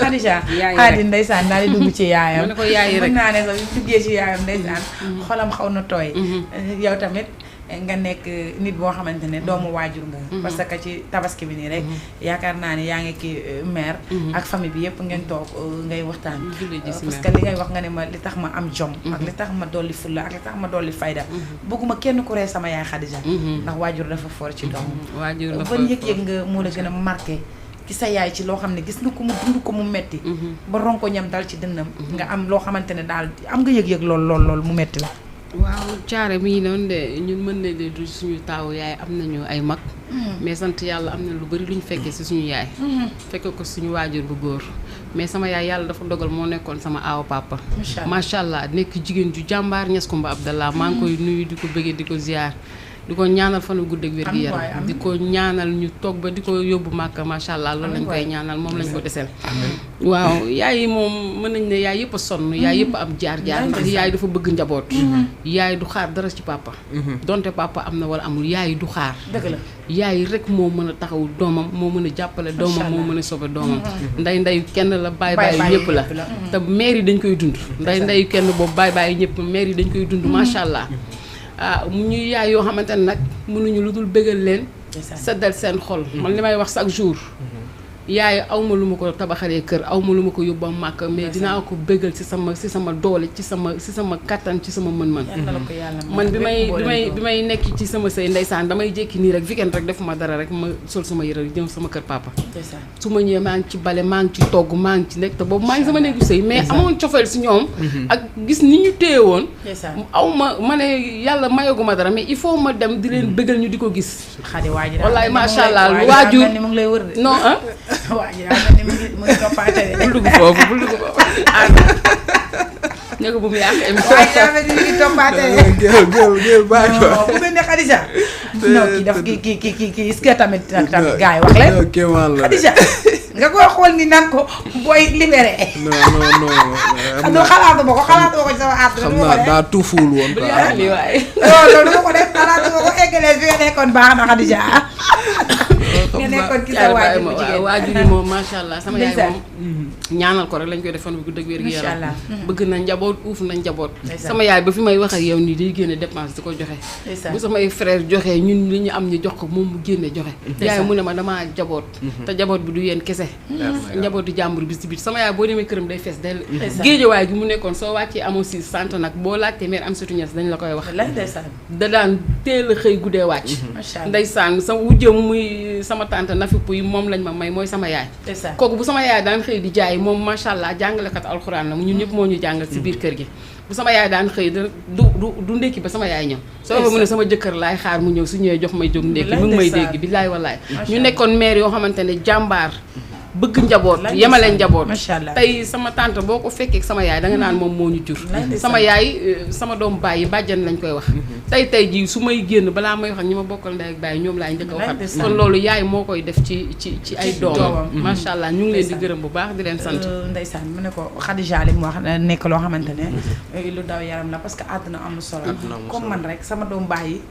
Khadija Khady ndeysaan daal di dugg ci yaayam. mën na ko yaayi rek mën naa ne sax duggee ci yaayam ndeysaan. xolam xaw na tooy. yow tamit. nga nekk nit boo xamante ne doomu waajur nga. parce que ci tabaski bi nii rek. yaakaar naa ne yaa ngi kii mère. ak famille bi yëpp ngeen toog ngay waxtaan. parce que li ngay wax nga ne ma li tax ma am jom. ak li tax ma dolli fulla ak li tax ma dolli fayda. bëgguma kenn ku ree sama yaay Khadija. ndax waajur dafa fort ci doom. waajur dafa ban yëg-yëg nga moo la gën a marqué ci sa yaay ci loo xam ne gis nga ko mu dund ko mu metti ba ronko ñam dal ci dënnam. nga am loo xamante ne daal am nga yëg-yëg lool mu metti la. waaw caare mi ngi noonu de ñun mën na de du suñu taawu yaay am nañu ay mag. mais sant yàlla am na lu bari lu ñu fekkee ci suñu yaay. fekke ko suñu waajur bu góor. mais sama yaay yàlla dafa dogal moo nekkoon sama aawa papa. macha allah nekk jigéen ju jàmbaar Ñas Kumba Abdallah maa ngi koy nuyu di ko bëggee di ko ziar. di ko ñaanal fanu gudd ak wér gi yaram di ko ñaanal ñu toog ba di ko yóbbu màkka macha allah loolu lañ koy ñaanal moom lañ ko deseel. waaw yaay yi moom mën nañ ne yaay yëpp a sonn yaay yëpp am jaar-jaar ndax yaay dafa bëgg njaboot. yaay du xaar dara ci papa. donte papa am na wala amul yaay du xaar. dëgg la yaay rek moo mën a taxaw doomam moo mën a jàppale doomam moo mën a sauver doomam. nday kenn la baay ñëpp la. te mère yi dañ koy dund. nday kenn boobu baay ñëpp mère yi dañ koy dund macha allah. mu ñuy yaay yoo xamante ne nag mënuñu lu dul bëggal leen. seddal seen xol. man li may wax chaque jour. yaay awma lu ma ko tabaxalee kër awma lu ma ko yóbbu am màkk mais dinaa ko bëggal ci sama doole ci sama kattan ci sama mën-mën. man bi may nekk ci sama sëy ndeysaan damay jékki nii rek weekend rek defuma dara rek ma sol sama yëre jëm sama kër papa. su ma ñëwee maa ngi ci bale maa ngi ci togg maa ngi ci nekk te boobu maa ngi sama néegu sëy mais amoon cofeel si ñoom. ak gis ni ñu téye woon. ma ne yàlla mayaguma dara mais il faut ma dem di leen bëggal ñu di ko gis. wallaay macha allah waajur non ah. waaw ji daal ni mu ngi toppaate de. bul dugg foofu ne ko bu mu yàq émission. waaye daa mel ni mu ngi toppaate de. géel bàyyi ko. bu mel ne Khadija. non kii daf kii est-ce que tamit gars yi wax leen. kéemaan la Khadija nga koy xool ni naan ko booy libéré. non xalaatuma ko ci sama àdduna. xam naa daa tuufuwul woon. bu yàq lii waaye. loolu du ma ko def xalaatuma ko eggalee fi nga nekkoon baax na Khadija. nekkoon ki sa waajur bu jigéen waajur yi moom macha allah sama yaay moom ñaanal ko rek lañ koy def fan bu gudd ak wér gi yaram bëgg na njaboot uuf na njaboot sama yaay ba fi may wax ak yow nii day génne dépense di ko joxe bu samay frère joxe ñun li ñu am ñu jox ko moom mu génne joxe yaay mu ne ma damaa jaboot te jaboot bi du yéen kese njabootu jàmbur bi si biir sama yaay boo demee këram day fees del géejawaay gi mu nekkoon soo wàccee amoo si sant nag boo laajtee mère am sutu ñes dañ la koy wax da daan teel a xëy guddee wàcc ndeysaan sama wujjëm muy sama tante Nafi Pouy moom lañ ma may mooy sama yaay kooku bu sama yaay daan xëy di jaay moom macha allah jàngalekat alxuraan la ñun ñëpp moo ñu jàngal si biir kër gi bu sama yaay daan xëy du ndékki ba sama yaay ñëw soo mu ne sama jëkkër laay xaar mu ñëw su ñëwee jox may jóg ndékki mu ngi may dégg billaay wallaay ñu nekkoon maire yoo xamante ne jàmbaar bëgg njaboot yemale njaboot tey sama tante boo ko fekkee sama yaay danga naan moom moo ñu jur sama yaay sama doom bàyyi bàjjan lañ koy wax tey jii su may génn balaa may wax ak ñi ma bokkal ndey ak bàyyi ñoom laay njëkk a waxat kon loolu yaay moo koy def ci ay doomam macha allah ñu ngi leen di gërëm bu baax di leen sant ndeysaan mu ne ko Khadija li mu wax nekk loo xamante ne lu daw yaram la parce que àdduna am na solo comme man rek sama doom bàyyi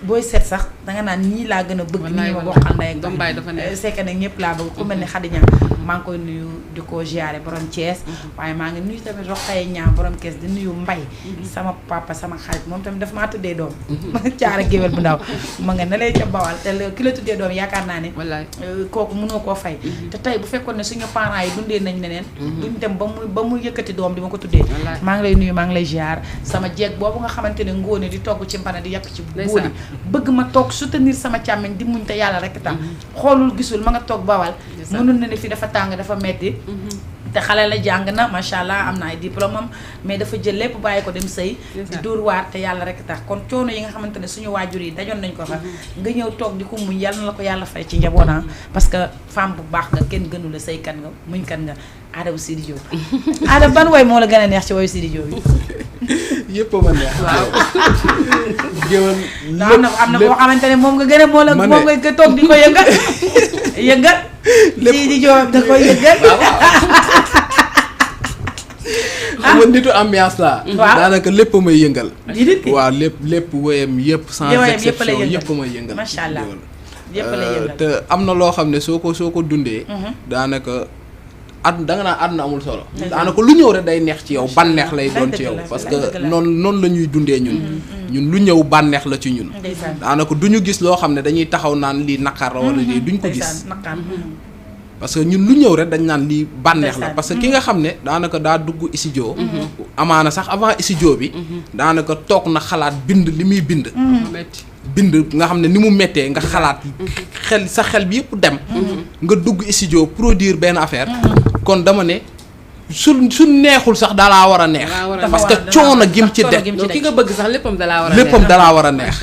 booy seet sax danga naan ñii laa gën a bëgg nii ma bokkal ndey ak doom baay dafa ne c'est que ne ñëpp laa bëgg ku mel ne Khady Niang maa ngi koy nuyu di ko ziare borom Thiès waaye maa ngi nuyu tamit Rokhaya Niang borom Thiès di nuyu Mbaye sama papa sama xarit moom tamit dafa maa tuddee doom caara géwél bu ndaw ma nga ne lay ca Bawal te ki la tuddee doom yaakaar naa ne kooku mënoo koo fay te tey bu fekkoon ne suñu parents yi dundee nañ neneen duñ dem ba mu yëkkati doom di ma ko tuddee maa ngi lay nuyu maa ngi lay ziar sama jeeg boobu nga xamante ne ngóone di togg ci mbana di yàq ci booli bëgg ma toog soutenir sama càmmiñ di muñ te yàlla rek tax xoolul gisul ma nga toog Bawal mënul na ne fi dafa tàng dafa metti te xale la jàng na macha allah am na ay diplôme am mais dafa jël lépp bàyyi ko dem sëy di dóor waar te yàlla rek tax kon coono yi nga xamante ne suñu waajur yi dajoon nañ ko fa nga ñëw toog di ko muñ yàlla na la ko yàlla fay ci njabootam parce que femme bu baax nga kenn gënu la sëykat nga muñ kat nga Ada bu Sidi Diop Ada ban woy moo la gën a neex ci woyu Sidi Diop yi yëpp ma neex waaw géwël am na boo xamante ne moom nga gën a moom nga toog di ko yëngal yëngal Sidi Diop da koy yëngal xam nga nitu ambiance la daanaka lépp may yëngal waaw lépp woyam yëpp sans exception yëpp may yëngal macha allah yëpp lay yëngal te am na loo xam ne soo ko dundee daanaka danga naan àdduna amul solo daanaka lu ñëw rek day neex ci yow bànneex lay doon ci yow parce que noonu la ñuy dundee ñun lu ñëw bànneex la ci ñun daanaka du ñu gis loo xam ne dañuy taxaw naan lii naqar la wala lii duñ ko gis parce que ñun lu ñëw rek dañ naan lii bànneex la parce que ki nga xam ne daanaka daa dugg studio amaana sax avant studio bi daanaka toog na xalaat bind li muy bind nga xam ne ni mu méttee nga xalaat sa xel bi yëpp dem nga dugg studio produire benn affaire kon dama ne su neexul sax dalaa war a neex parce que coono gim ci def ki nga bëgg sax léppam dalaa war a neex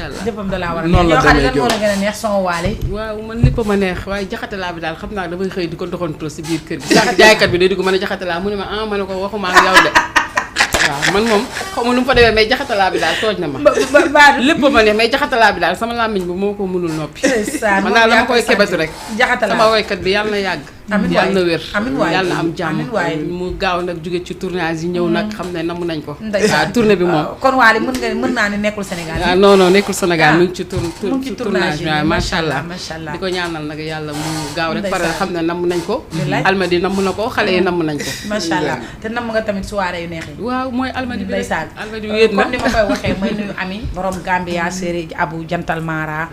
noonu la demee moo la gën a neex son waale waaw man léppam a neex waaye jaxatalaa bi daal xam naa damay xëy di ko doxantoo si biir kër gi sax jaaykat bi day dugg mën a jaxatalaa mu ne ma ma ne ko waxuma ak yow de waaw man moom xaw ma lu mu fa demee mais jaxatalaa bi daal tooj na ma lépp ma neex mais jaxatalaa bi daal sama làmmiñ bi moo ko mënul noppi man daal dama koy kebatu rek sama woykat bi yàlla na yàgg yàlla na wér yàlla na am jàmm mu gaaw nag jóge ci tournage yi ñëw nag xam ne namm nañ ko waaw tournée bi moom kon Waly mën naa ne nekkul Sénégal waaw non nekkul Sénégal mu ngi ci tournage waaw macha allah di ko ñaanal nag yàlla mu gaaw rek pare xam ne namm nañ ko Almadi namm na ko xale yi namm nañ ko macha allah te namm nga tamit soirée yu neex yi waaw mooy Almadi bi ndeysaan Almadi wéet na comme ni ma koy waxee may nuyu Ami borom Gambia série Abu Jantal Mara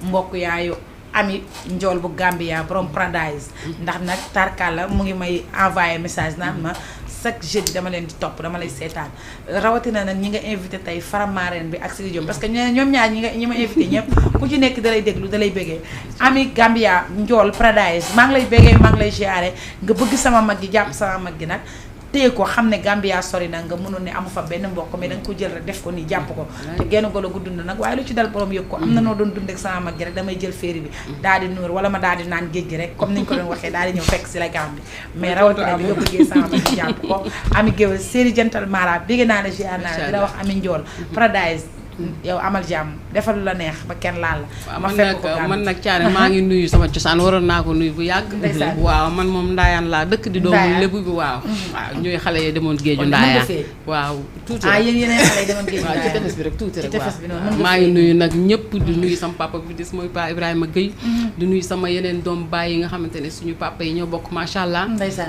mbokk yaayu Ami njool bu Gambia borom Paradise ndax nag tarkala mu ngi may envoyé message naan ma chaque jeudi dama leen di topp dama lay seetaan rawatina nag ñi nga invité tey Faramareen bi ak Sidi Diop parce que ñoom ñaar ñi ma invité ñëpp ku ci nekk dalay déglu dalay bëggee Ami Gambia njool Paradise maa ngi lay bëggee maa ngi lay ziaré nga bëgg sama mag gi jàpp sama mag gi nag téye ko xam ne Gambia sori na nga mënoon ne amu fa benn mbokk mais danga ko jël rek def ko nii jàpp ko te genn golo gu dund nag waaye lu ci dal borom yëg ko am na noo doon dund ak sama mag gi rek damay jël féeri bi daal di nuur wala ma daal di naan géej gi rek comme niñ ko doon waxee daal di ñëw fekk si la Gambie mais rawatina bi nga bëggee sama mag gi jàpp ko Ami Géwél série Jantal Mara bégg naa la ziar naa la di la wax Ami Njool Paradise yow amal jàmm defal lu la neex ba kenn laal la. waaw man nag Thiaré maa ngi nuyu sama cosaan waroon naa ko nuyu bu yàgg. waaw man moom Ndaayaan laa dëkk di doomu Lébu bi waaw. waaw ñooy xale yi demoon géeju Ndaayaan. waaw tuuti rek yéen xale yi demoon géeju Ndaayaan waaw ci tefes bi rek tuuti rek waaw. maa ngi nuyu nag ñëpp di nuyu sama papa bi des mooy Pa Ibrahima Gueye. di nuyu sama yeneen doom baay yi nga xamante ne suñu papa yi ñoo bokk macha allah.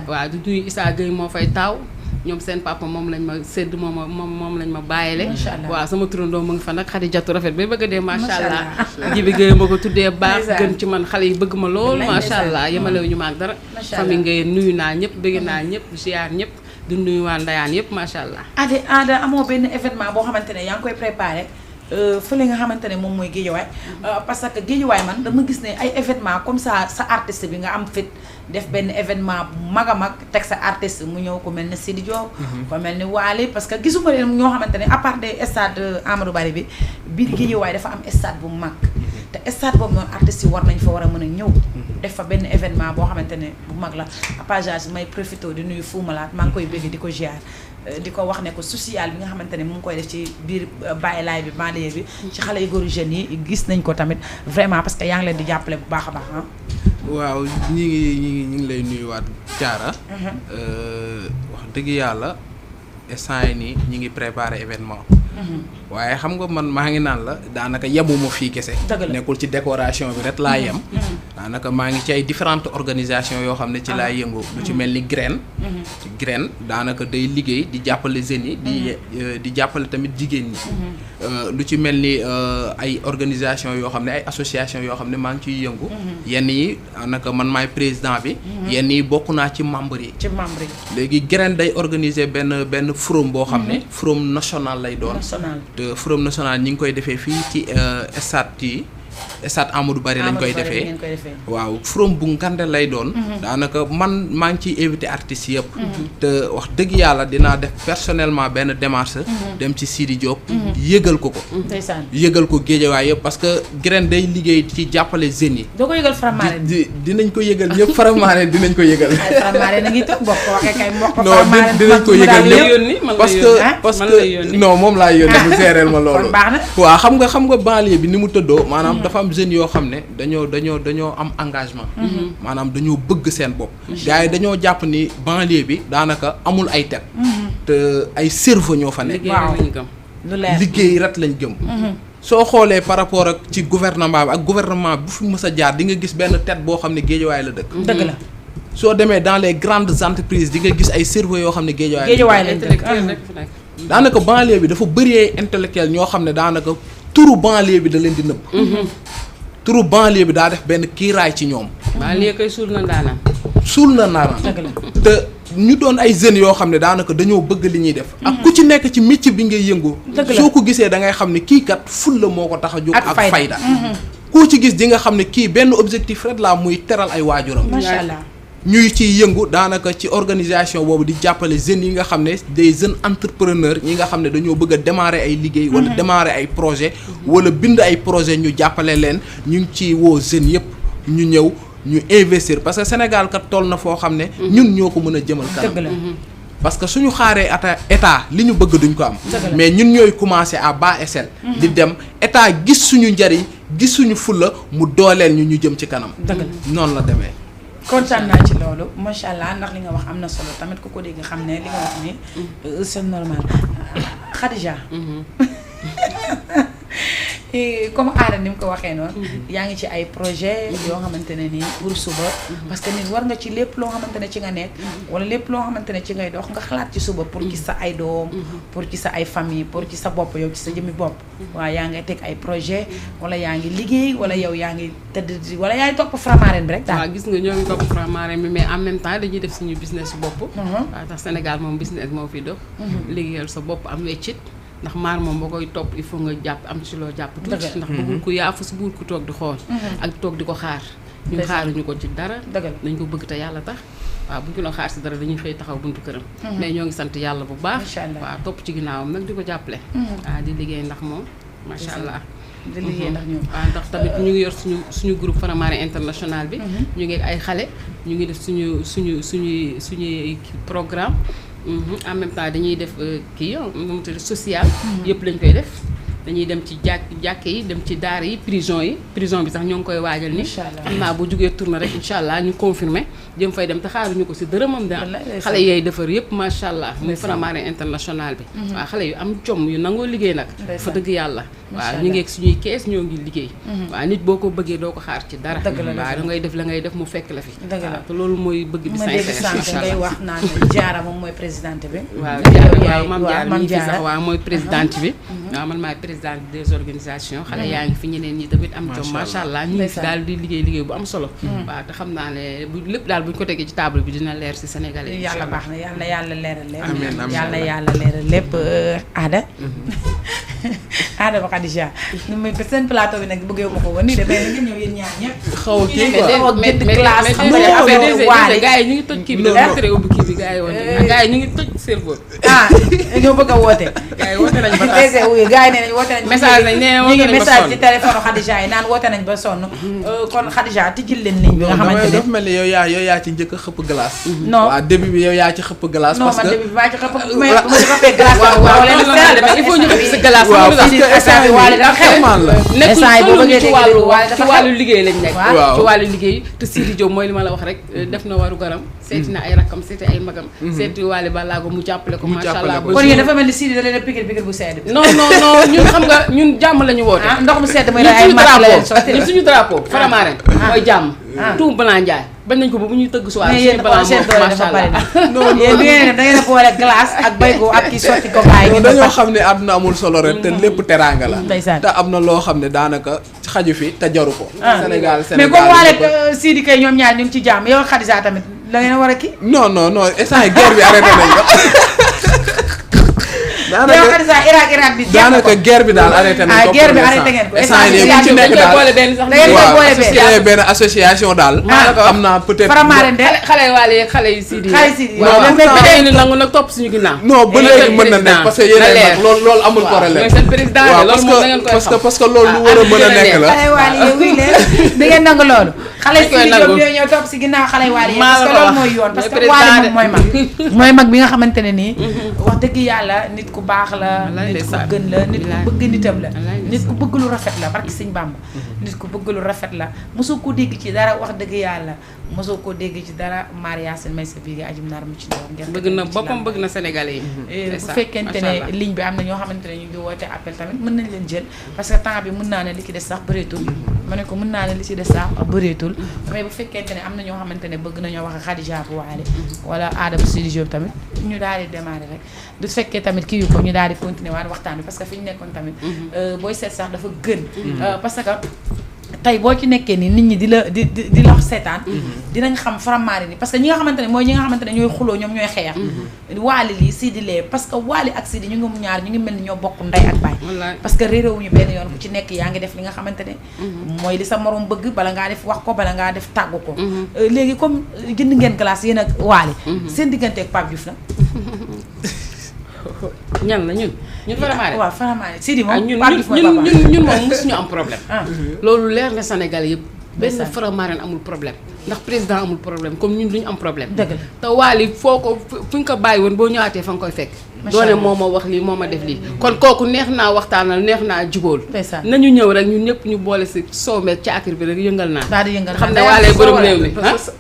waaw di nuyu Issa Gueye moo fay taaw ñoom seen papa moom lañ ma sédd moom lañ ma bàyyile. waaw sama turandoo mu ngi fa nag Xadijatu rafet ba bëgg a dee macha allah. Jibi Gueye ma ko tuddee baax gën ci man xale yi bëgg ma lool macha allah yemalewu ñu ma ak dara. famille Gueye nuyu naa ñëpp bëgg naa ñëpp ziar ñëpp di nuyu waa Ndayaan yëpp macha allah. Ada amoo benn événement boo xamante ne yaa ngi koy préparé fële nga xamante ne moom mooy Guédiawaye parce que Guédiawaye man dama gis ne ay événement comme ça sa artiste bi nga am fit def benn événement bu mag a mag teg sa artiste mu ñëw ko mel ne Sidi Diop ko mel ni Waly parce que gisuma leen ñoo xamante ne à part des stade Amadou Barry bi biir Guédiawaye dafa am stade bu mag te stade boobu noonu artistes yi war nañ fa war a mën a ñëw def fa benn événement boo xamante ne bu mag la apagage may profité di nuyu Fou Malade maa ngi koy bëgg di ko ziar di ko wax ne ko social bi nga xamante ne mu ngi koy def ci biir bàyyi laay bi banlieue bi ci xale yu góor jeunes yi gis nañ ko tamit vraiment parce que yaa ngi leen di jàppale bu baax a baax waaw ñi ngi lay nuyuwaat Thiara wax dëgg yàlla instant yi nii ñi ngi préparé événement waaye xam nga man maa ngi naan la daanaka yemuma fii kese nekkul ci décoration bi rek laa yem daanaka maa ngi ci ay différentes organisations yoo xam ne ci laa yëngu lu ci mel ni Graine daanaka day liggéey di jàppale jeunes yi di jàppale tamit jigéen ñi lu ci mel ni ay organisation yoo xam ne ay association yoo xam ne maa ngi ciy yëngu yenn yi daanaka man maay président bi yenn yi bokk naa ci membre yi léegi Graine day organiser benn forum boo xam ne forum national lay doon te forum national ñi ngi koy defee fii ci stade Amadou Barry lañ koy defee waaw forum bu ngande lay doon daanaka man maa ngi ciy invité artistes yëpp te wax dëgg yàlla dinaa def personnellement benn démarche dem ci Sidi Diop yëgal ko yëgal ko Guédiawaye yëpp parce que Graine day liggéey ci jàppale jeunes yi doo ko yëgal Faramareen dinañ ko yëgal ñëpp Faramareen dinañ ko yëgal Faramareen a ngi toog bokk ko waxee kay mbokk non dinañ ko yëgal ñëpp parce que non moom laa yónni mu seereel ma loolu waaw xam nga banlieue bi ni mu tëddoo maanaam dafa am jeunes yoo xam ne dañoo am engagement maanaam dañoo bëgg seen bopp gars yi dañoo jàpp ni banlieue bi daanaka amul ay tet te ay cerveau ñoo fa nekk liggéey ret lañ gëm soo xoolee par rapport ak ci gouvernement bi ak gouvernement bu fi mës a jaar di nga gis benn tet boo xam ne Guédiawaye la dëkk dëgg la soo demee dans les grandes entreprises di nga gis ay cerveau yoo xam ne Guédiawaye lañ dëkk daanaka banlieue bi dafa bëri ay intellectuel ñoo xam ne daanaka turu banlieue bi da leen di nëbb turu banlieue bi daa def benn kiiraay ci ñoom banlieue koy suul na ndaanaan te ñu doon ay jeunes yoo xam ne daanaka dañoo bëgg li ñuy def ak ku ci nekk ci métier bi ngay yëngu soo ko gisee da ngay xam ne kii kat ful la moo ko tax a jóg ak fayda koo ci gis di nga xam ne kii benn objectif rek la muy teral ay waajuram macha allah ñuy ciy yëngu daanaka ci organisation boobu di jàppale jeunes yi nga xam ne des jeunes entrepreneurs ñi nga xam ne dañoo bëgg a démarrer ay liggéey wala démarrer ay projet wala bind ay projet ñu jàppale leen ñu ngi ciy woo jeunes yëpp ñu ñëw ñu investir parce que Sénégal kat toll na foo xam ne ñun ñoo ko mën a jëmal kanam parce que suñu xaaree état li ñu bëgg duñ ko am mais ñun ñooy commencer à bas échelle di dem état gis suñu njariñ gis suñu fulla mu dooleel ñu jëm ci kanam noonu la demee kontaan naa ci loolu macha allah ndax li nga wax am na solo tamit ku ko dégg xam ne li nga wax ni c'est normal Khadija comme aada ni mu ko waxee noonu yaa ngi ci ay projet yoo xamante ne nii pour suba parce que nit war nga ci lépp loo xamante ne ci nga nekk wala lépp loo xamante ne ci ngay dox nga xalaat ci suba pour ci sa ay doom pour ci sa ay famille pour ci sa bopp yow ci sa jëmmi bopp waaw yaa ngay teg ay projet wala yaa ngi liggéey wala yow yaa ngi tëdd wala yaa ngi topp Faramareen bi rek daal waaw gis nga ñoo ngi topp Faramareen bi mais en même temps dañuy def suñu business bopp waaw tax Sénégal moom business moo fi dox liggéeyal sa bopp am weccit ndax maar moom boo koy topp il faut nga jàpp am ci loo jàpp tuuti ndax bëggul ku yaafu si buur ku toog di xool ak toog di ko xaar ñu xaaruñu ko ci dara dañ ko bëgg te yàlla tax waaw bu ñu ko xaar si dara dañuy xëy taxaw buntu këram mais ñoo ngi sant yàlla bu baax waaw topp ci ginnaawam nag di ko jàppale waaw di liggéey ndax moom macha allah di liggéey ndax ñoom waaw ndax tamit ñu ngi yor suñu groupe Faramareen international bi ñu ngi ay xale ñu ngi def suñuy programme en même temps dañuy def kii social yëpp lañ koy def dañuy dem ci jàkke yi dem ci daara yi prison bi sax ñoo ngi koy waajal ni xam naa bu jógee tourné rek incha allah ñu confirmé jëm fay dem te xaaruñu ko si dërëmam daal xale yooyu defar yëpp macha allah muy Faramareen international bi waaw xale yu am jom yu nangoo liggéey nag fa dëgg yàlla waaw ñu ngi ak suñuy kees ñoo ngi liggéey waaw nit boo ko bëggee doo ko xaar ci dara waaw da ngay def la ngay def mu fekk la fi waaw te loolu mooy bëgg bi sincère ngay wax naan Diarra moom mooy présidente bi waaw Mame Diarra sax waaw mooy présidente bi waaw man maay présidente des organisations xale yaa ngi fi ñeneen ñi tamit am jom macha allah ñu ngi fi daal di liggéey bu am solo waaw te xam naa ne bu lépp daal bu ñu ko tegee ci table bi dina leer si Sénégalais yi yàlla baax na yàlla leeral lépp yàlla leeral lépp Ada Ada ba Khadija seen plateau bi nag bëggee ma ko woon nii de mais nga ñëw yéen ñaar ñëpp xaw kii mais gars yi ñu ngi toj kii bi dafa ubbi kii bi gars yi woon gars yi ñu ngi toj serveur ñoo bëgg a woote gars yi woote nañ ba gars yi nee nañ woote nañ message nañ nee ñu ngi message ci téléphone Khadija yi naan woote nañ ba sonn kon Khadija tijjil leen ligne bi nga xamante ne dafa mel ni yow yaa ci njëkk a xëpp glace non waaw début bi yow yaa ci xëpp glace parce que non man début bi maa ci xëpp mais bu ma xëppee glace il faut ñu xëpp sa glace waaw parce que instant bi nekkul ci wàllu liggéey lañ nekk ci wàllu liggéey te Sidi Diop mooy li ma la wax rek def na waru garam seeti na ay rakkam seeti ay magam seeti Wally Ballago mu jàppale ko macha allah kon yéen dafa mel ni Sidi da leen a pikir bu sedd bi non ñun xam nga ñun jàmm la ñu woote ndox mu sedd mooy ay mat la leen sotti ñun suñu drapeau Faramareen mooy jàmm tout blanc njaay bañ nañ ko ba bu ñuy tëgg soir yéen macha allah yéen bi ngeen def da ngeen a boole glace ak baygo ak kii sotti ko gaay yi dañoo xam ne àdduna amul solo rek te lépp teraanga la te am na loo xam ne daanaka xaju fi te jaru ko Sénégal mais comme Wally ak Sidi kay ñoom ñaar ñu ngi ci jàmm yow Khadija tamit la ngeen a war a kii non instant yi guerre bi arrêté nañ ko daanaka guerre bi daal arrêté nañ ko guerre bi arrêté ngeen ko instant yi ku ci nekk daal waaw benn association daal xam naa peut-être Faramareen de xale Wally ak xale yu Sidi waaw ni nangu nag topp suñu ginnaaw non ba léegi mën na nekk parce que yéen nag loolu amul problème seen président loolu moom da ngeen koy xam parce que loolu lu war a mën a nekk la xale Wally yow wuy leen da ngeen nangu loolu xale Sidi Diop ñoo ñëw topp si ginnaaw xale Wally yi parce que loolu mooy yoon parce que Wally moom mooy mag bi nga xamante ne nii wax dëgg yàlla nit ku baax la nit ku gën la nit ku bëgg nitam la nit ku bëgg lu rafet la barki Sëñ Bàmba nit ku bëgg lu rafet la mosoo ko dégg ci dara wax dëgg yàlla mosoo ko dégg ci dara Maria Sène may sa biir ajum naar mu ci doon bëgg na boppam bëgg na Sénégalais yi bu fekkente ne ligne bi am na ñoo xamante ne ñu ngi woote appel tamit mën nañ leen jël parce que temps bi mën naa ne li ci des sax bëreetul ma ne ko mën naa ne li ci des sax bëreetul mais bu fekkente ne am na ñoo xamante ne bëgg nañoo wax Khadija bu Wally wala Ada bu Sidi Diop tamit ñu daal di démarrer rek du fekkee tamit kii yu ko ñu daal di continuer waat waxtaan bi parce que fi ñu nekkoon tamit booy seet sax dafa gën parce que tey boo ci nekkee ni nit ñi di la wax seetaan dinañ xam Faramareen ni parce que ñi nga xamante ne mooy ñi nga xamante ne ñooy xuloo ñoom ñooy xeex Wally lii Sidi lee parce que Wally ak Sidi ñu ngi ñaar ñu ngi mel ni ñoo bokk ndey ak baay parce que réeréewuñu benn yoon ku ci nekk yaa ngi def li nga xamante ne mooy li sa morom bëgg bala ngaa def wax ko bala ngaa def tàggu ko léegi comme jënd ngeen glace yéen ak Wally seen diggante ak Pape Diouf la ñan la ñun Faramareen waaw Faramareen Sidi moom ñun moom mosuñu am problème loolu leer na Sénégal yëpp benn Faramareen amul problème ndax président amul problème comme ñun duñu am problème dëgg la te Wally foo ko fu ñu ko bàyyi woon boo ñëwaatee fa nga koy fekk doone moo ma wax lii moo ma def lii kon kooku neex naa waxtaanal neex naa jubóol nañu ñëw rek ñun ñëpp ñu boole si soomeeg caakir bi rek yëngal naa daal di yëngal xam ne Wally borom réew mi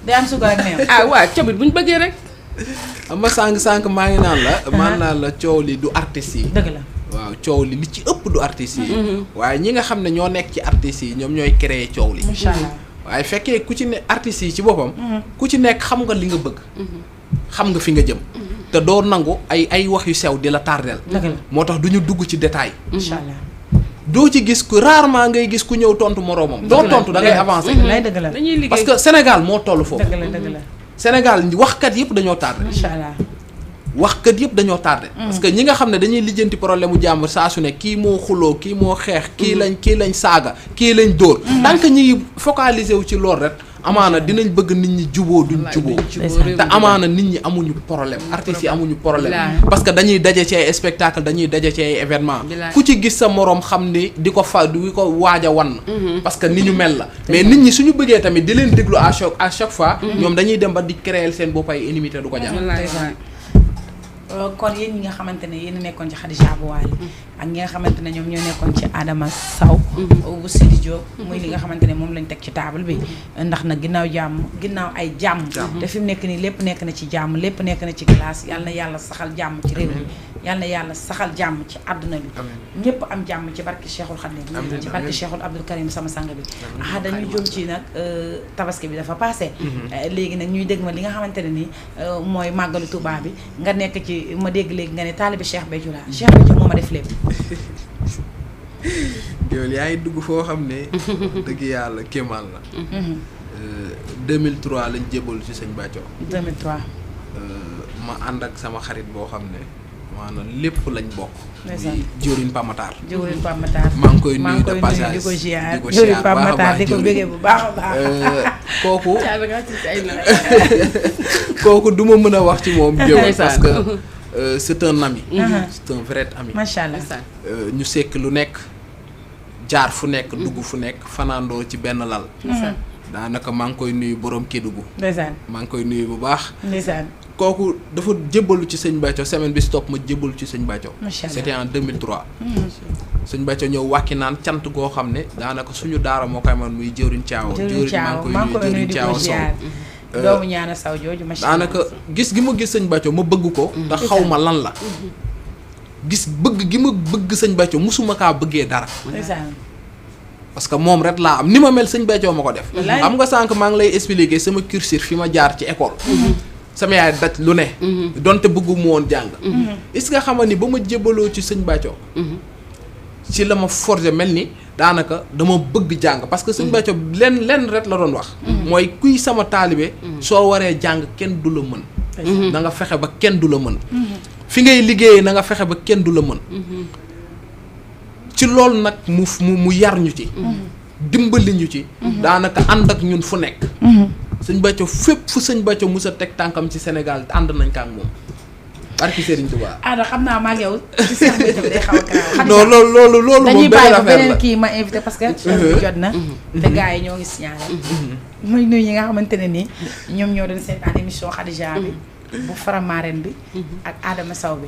day am suukar ak meew waaw camit bu ñu bëggee rek ama sànq maa ngi naan la coow li du artistes yi dëgg la waaw coow li ci ëpp du artistes yi waaye ñi nga xam ne ñoo nekk ci artistes yi ñoom ñooy créer coow li incha allah waaye fekkee ku ci ne artistes yi ci boppam ku ci nekk xam nga li nga bëgg xam nga fi nga jëm te doo nangu ay wax yu sew di la tardeel moo tax du ñu dugg ci détail incha allah doo ci gis ku rarement ngay gis ku ñëw tontu moroomam doo tontu da ngay avancer dëgg la dañuy liggéey parce que Sénégal moo toll foofu dëgg la Sénégal waxkat yëpp dañoo tardé incha allah waxkat yëpp dañoo tardé parce que ñi nga xam ne dañuy lijjanti problème mu jàmbur saa su ne kii moo xuloo kii moo xeex kii lañ saaga kii lañ dóor tant que ñi ngi focaliser wu ci loolu rek amaana dinañ bëgg nit ñi juboo duñ juboo te amaana nit ñi amuñu problème artistes yi amuñu problème parce que dañuy daje ci ay spectacle dañuy daje ci ay événement ku ci gis sa moroom xam ni di ko waaj a wan parce que ni ñu mel la mais nit ñi suñu bëggee tamit di leen déglu à chaque fois ñoom dañuy dem ba di créer seen bopp ay inimité du ko jar kon yéen ñi nga xamante ne yéen a nekkoon ci Khadija bu Waly ak ñi nga xamante ne ñoom ñoo nekkoon ci Adama Sow bu Sidi Diop muy li nga xamante ne moom lañ teg ci table bi ndax nag ginnaaw ay jàmm te fi mu nekk nii lépp nekk na ci jàmm lépp nekk na ci glace yal na yàlla saxal jàmm ci réew mi yal na yàlla saxal jàmm ci àdduna bi ñëpp am jàmm ci barki Cheikhul Khadim ci barki Cheikhul Abdoul Karim sama sang bi dañuy jëm ci nag tabaski bi dafa passé léegi nag ñuy dégg ma li nga xamante ne nii mooy màggalu Touba bi nga nekk ci ma dégg léegi nga ne taalibe Cheikh Béthio la Cheikh Béthio moo ma def lépp yow yaa ngi dugg foo xam ne dëgg yàlla kéemaan la 2003 lañ jébal ci sëñ Béthio 2003 ma ànd ak sama xarit boo xam ne maanaam lépp lañ bokk ndeysaan Jëwriñ Pamatar maa ngi koy nuyu de passage di ko ziar Jëwriñ Pamatar di ko bégee bu baax a baax kooku du ma mën a wax ci moom géwél parce que c'est un ami c'est un vrai ami macha allah ñu sekk lu nekk jaar fu nekk dugg fu nekk fanaandoo ci benn lal daanaka maa ngi koy nuyu borom Kédougou ndeysaan maa ngi koy nuyu bu baax ndeysaan kooku dafa jébbalu ci sëñ Béthio semaine bi stop ma jébbalu ci sëñ Béthio macha allah c'était en 2003 sëñ Béthio ñëw wàkki naan cant goo xam ne daanaka suñu daara moo koy man muy jëwriñ Thiaw maa ngi koy nuyu di ko ziar doomu ñaana saw jooju macha allah daanaka gis gi ma gis sëñ Béthio ma bëgg ko te xaw ma lan la gis bëgg gi ma bëgg sëñ Béthio musuma kaa bëggee dara parce que moom rek laa am ni ma mel sëñ Béthio ma ko def xam nga sànq maa ngi lay expliquer sama cursus fi ma jaar ci école sama yaay daj lu ne donte bëggu mu woon jàng est-ce que xam ni ba ma jébaloo ci sëñ Béthio ci la ma forger mel ni daanaka dama bëgg jàng parce que sëñ Béthio lenn rek la doon wax mooy kuy sama taalibe soo waree jàng kenn du la mën na nga fexe ba kenn du la mën fi ngay liggéeyee na nga fexe ba kenn du la mën ci loolu nag mu yar ñu ci dimbali ñu ci daanaka ànd ak ñun fu nekk sëñ Béthio fépp fu sëñ Béthio mus a teg tànkam ci Sénégal ànd nañ ko ak moom barki Serigne Touba. xam naa maa ngi yow ci Cheikh Béthio bi day xaw a garaaw. non loolu moom dañuy bàyyi ba beneen kii ma invité parce que jot na te gars yi ñoo ngi signalé muy nuyu ñi nga xamante ne nii ñoom ñoo doon seetaan émission Khadija bi bu Faramaren bi ak Adama Sow bi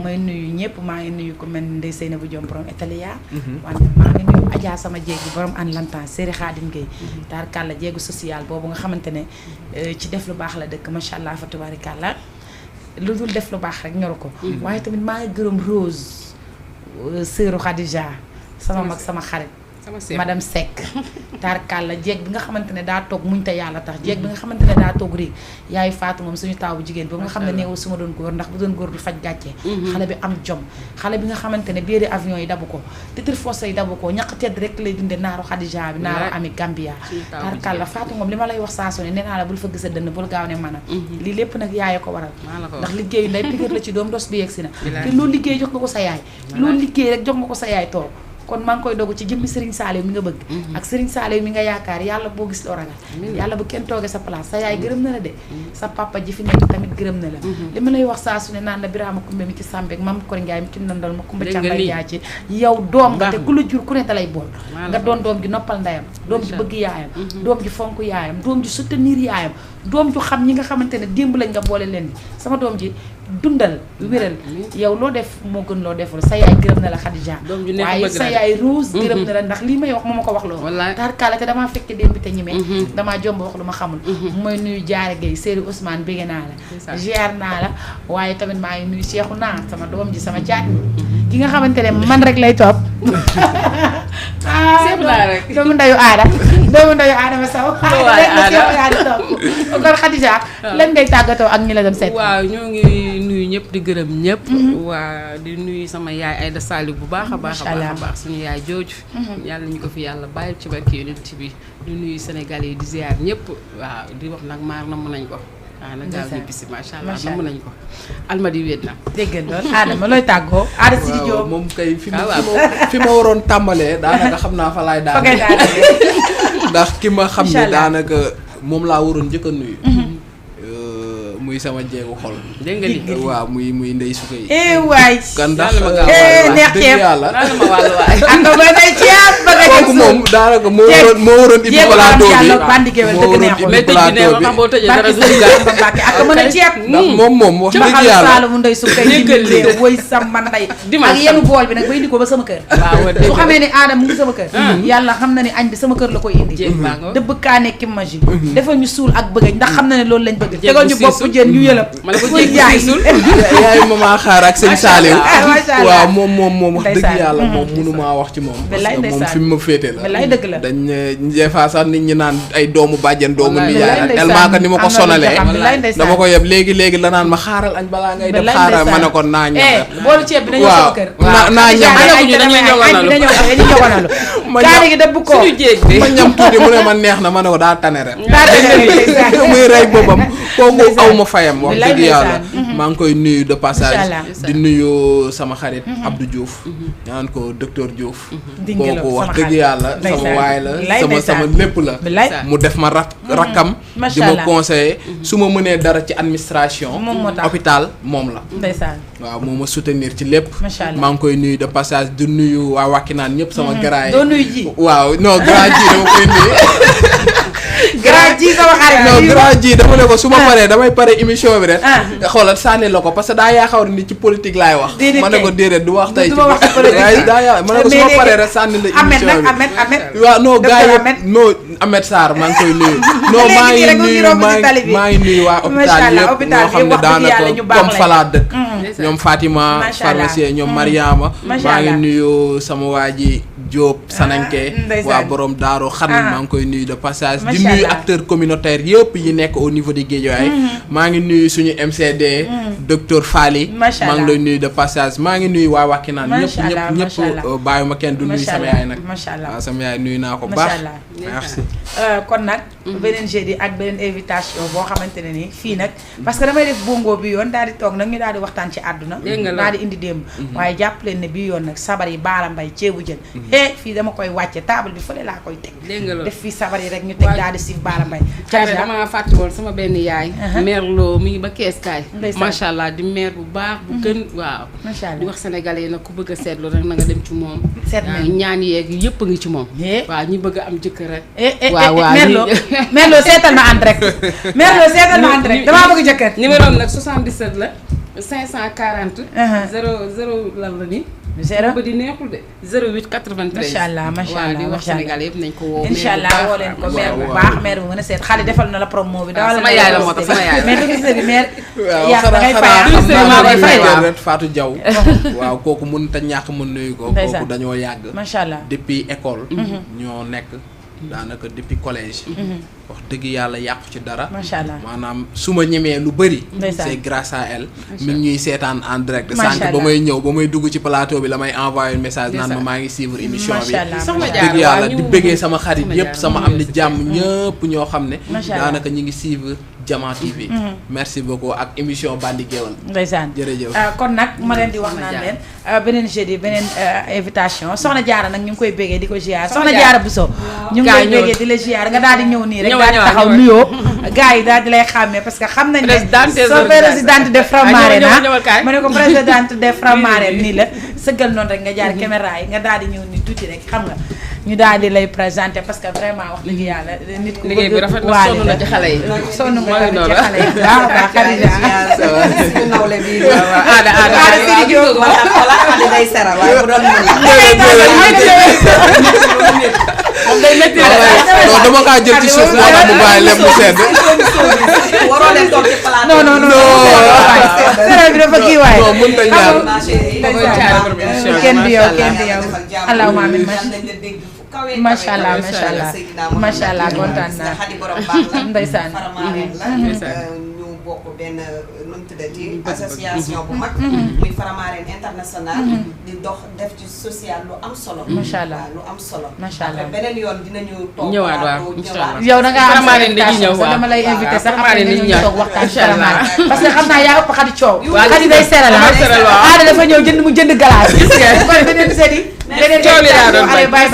may nuyu ñëpp maa ngi nuyu ko mel ni Ndeye Seynabou Diom borom Italia wante maa ngi nuyu Adja sama jéegi borom an lantan Séri Khadim Gueye taar kàlla jéegu social boobu nga xamante ne ci def lu baax la dëkk macha allah fa tubaarikàlla lu dul def lu baax rek ñoru ko waaye tamit maa ngi gërëm Rose sœuru Khadija sama mag sama xarit madame Seck tarkal la jeeg bi nga xamante ne daa toog muñ te yàlla tax jeeg bi nga xamante ne daa toog rii yaay Fatou moom suñu taawu jigéen ba nga xam ne neewul su ma doon góor ndax bu doon góor du faj gàccee xale bi am jom xale bi nga xamante ne biiri avion yi dabu ko titre fossé yi dabu ko ñaq tedd rek lay dunde naaru Khadija bi naaru ami Gambia tarkal la Fatou moom li ma lay wax saa su ne nee naa la bul fa gis a dënn bul gaaw ne mën a lii lépp nag yaay ko waral ndax liggéeyu nday piqueur la ci doom dos bi yegsi na te loolu liggéey jox nga ko sa yaay loolu liggéey rek jox nga ko sa yaay toog kon maa ngi koy dogu ci jëmmi Serigne Saliou mi nga bëgg ak Serigne Saliou mi nga yaakaar yàlla boo gis loo ragal yàlla bu kenn toogee sa place sa yaay gërëm na la de sa papa ji fi nekk tamit gërëm na la li ma lay wax saa su ne naan la Birama Kumbe mi ci Sàmbeek Mam Kori Ndiaye mi ci ndandal ma Kumba Càmbay Jaay ci yow doom nga te ku la jur ku ne da lay bool nga doon doom ji noppal ndeyam doom ji bëgg yaayam doom ji fonk yaayam doom ji soutenir yaayam doom ju xam ñi nga xamante ne démb lañ nga boole leen sama doom ji dundal wéral yow loo def moo gën loo deful sa yaay gërëm na la Khadija waaye sa yaay Rose gërëm na la ndax lii may wax moo ma ko wax loo tarkala te damaa fekke démb te ñime damaa jomb wax lu ma xamul mooy nuyu Jaare Gueye Séri Ousmane bégge naa la ziar naa la waaye tamit maa ngi nuyu Cheikhou naa sama doom ji sama caat ki nga xamante ne man rek lay topp doomu ndayu aada ma saw kon Khadija lan ngay tàggatoo ak ñi la dem seet waaw ñoo ngi nuyu ñëpp di gërëm ñëpp waa di nuyu sama yaay Aïda Saliou bu baax a baax a baax suñu yaay jooju yàlla ñu ko fi yàlla bàyyi ci barke yonent bi di nuyu Sénégalais yi di ziar ñëpp waaw di wax nag maar na mën nañ ko waaw nag gaaw ñibbi si macha allah na mën nañ ko almadi wéet na dégg nga loolu Adama looy tàggoo Ada Sidi Diop moom kay fi ma waroon tàmbalee daanaka xam naa fa laay daal ndax ki ma xam ne daanaka moom laa waroon njëkk a nuyu muy muy sama jeegu xol. dégg nga li waaw muy ndey suka yi. waay. kan ndax neex ceeb yàlla. ma wàllu waay. ak nga ba day ceeb ba nga kooku moom daanaka moo waroon indi plateau bi. bandi géwél dëgg neexul. mais tëj bi ne wax boo tëjee dara du Mbacke ak mën a ceeb. ndax moom wax dëgg yàlla Saalu mu ndey su kay dimbalee woy sama ndey. ak yenu bool bi nag ba indi ko ba sama kër. su xamee ne Adama mu ngi sama kër. yàlla xam na ne añ bi sama kër la koy indi. dëbb kaane kimagi. defal ñu suul ak bëgg ndax xam na ne loolu lañ bëgg. tegal ñu bopp jën ñu yëlëb. yaay mama xaar ak sëñ Saliou. waaw moom wax dëgg yàlla moom mënumaa wax ci moom. parce que moom fi mu ma féete la. wallaay dëgg la dañ des fois sax nit ñi naan ay doomu bàjjen doomu nijaay tellement que ni ma ko sonalee dama ko yeb léegi la naan ma xaaral añ balaa ngay def xaaral ma ne ko naa ñam boolu ceeb bi dañoo sama kër naa ñam gaari gi dëbb ko ma ñam tuuti mu ne ma neex na ma ne ko daa tane rek muy rey boppam kooku aw ma fayam wax dëgg yàlla maa ngi koy nuyu de passage di nuyu sama xarit Abdou Diouf ñaan ko docteur Diouf kooku wax dëgg yàlla sama waay la sama lépp la mu def ma rakkam di ma conseiller su ma mënee dara ci administration hôpital moom la waaw moo ma soutenir ci lépp maa ngi koy nuyu de passage di nuyu waa Wakhinane ñëpp sama garaay waaw non grand ji dama koy nuyu grand ji sama xarit non grand ji dama ne ko su ma paree damay pare émission bi rek xoolal sànni la ko parce que daa yaakaar ni ci politique laay wax ma ne ko déedéet du wax tey ci politique daa yaa ma ne ko su ma paree rek sànni la émission bi waaw non gars yi non Ahmed Sarr maa ngi koy nuyu non maa ngi nuyu waa hôpital yëpp ñoo xam ne daanaka comme falaa dëkk ñoom Fatima pharmacien ñoom Mariama maa ngi nuyu sama waa ji Diop Sananke waa borom Daaru Xan maa ngi koy nuyu de passage di nuyu acteurs communautaires yëpp yi nekk au niveau de Guédiawaye maa ngi nuyu suñu MCD docteur Fally maa ngi lay nuyu de passage maa ngi nuyu waa Wakhinane ñëpp bàyyi ma kenn du nuyu sama yaay nag waaw sama yaay nuyu naa ko baax merci kon nag beneen jeudi ak beneen invitation boo xamante ne nii fii nag parce que damay def bongo bi yoon daal di toog nag ñu daal di waxtaan ci àdduna daal di indi démb waaye jàpp leen ne bii yoon nag sabar yi baala mbay ceebu jën fii dama koy wàcce table bi fële laa koy teg def fii sabar yi rek ñu teg daal di siif baala mbay dama fàtte woon sama benn yaay mère Lo mi ngi ba kees kaay macha allah di mère bu baax bu gën waaw di wax sénégalais yi nag ku bëgg a seetlu rek na nga dem ci moom ñaan yeeg yëpp a ngi ci moom waaw ñi bëgg a am jëkkër rek waaw Merlo seetal ma en direct Merlo seetal ma en direct damaa bëgg jëkkër numéro nag 77 la 540 00 lan la nii ba di neexul de 08 93 macha allah waaw di wax Sénégal yëpp nañ ko woo incha allah woo leen ko maire bu baax maire bu mën a seet xale defal na la promo bi dawal sama yaay la moo tax sama yaay mais du gis bi maire waaw xanaa Fatou Diaw waaw kooku mënut a ñàkk mën nuyu ko kooku dañoo yàgg macha allah depuis école ñoo nekk daanaka depuis collège wax dëgg yàlla yàqu ci dara macha allah maanaam su ma ñemee lu bëri c'est grâce à elle mi ngi ñuy seetaan en direct sànq ba may ñëw ba may dugg ci plateau bi la may envoyé message naan ma maa ngi suivre émission bi wax dëgg yàlla di bëggee sama xarit yëpp sama am ni jàmm ñëpp ñoo xam ne daanaka ñi ngi suivre Diamant TV merci beaucoup ak émission Bandi Géwël ndeysaan jërëjëf kon nag ma leen di wax naan leen beneen jeudi beneen invitation soxna Jaara nag ñu ngi koy béggee di ko ziar soxna Jaara Bousso ñu ngi koy béggee di la ziar nga daal di ñëw nii rek daal di taxaw nuyoo gars yi daal di lay xàmmee parce que xam nañ ne soo présidente de Framaren ma ne ko présidente de Framaren nii la sëggal noonu rek nga jaar caméra yi nga daal di ñëw nii tuuti rek xam nga ñu daal di lay présenter parce que vraiment wax dëgg yàlla nit ku liggéey bi rafet na sonn na ci xale yi sonn nga ci xale yi waaw waaw Khadija suñu nawle bi aada Sidi Diop ma xoolal xale day seral waaye bu doon moom day métti non dama kaa jël ci suuf moo tax mu bàyyi lépp mu sedd waroo leen toog ci plateau non seral bi dafa kii waay non mën ta ñaar kenn du yow allahumma amiin macha allah macha allah kontaan naa xadi borom baax la ndeysaan Faramareen la ñu bokk benn nu mu tuddati association bu mag muy Faramareen international di dox def ci social lu am solo macha allah lu am solo macha allah beneen yoon dinañu toog ñëwaat waaw incha allah yow da ngaa am Faramareen dañuy ñëw waaw dama lay invité sax Faramareen après dañuy ñu ñëw toog waxtaan incha allah parce que xam naa yaa ëpp xadi coow waaw xadi day seral waaw dafa ñëw jënd mu jënd glace gis nga kon beneen sedi beneen coow li daa doon bye bye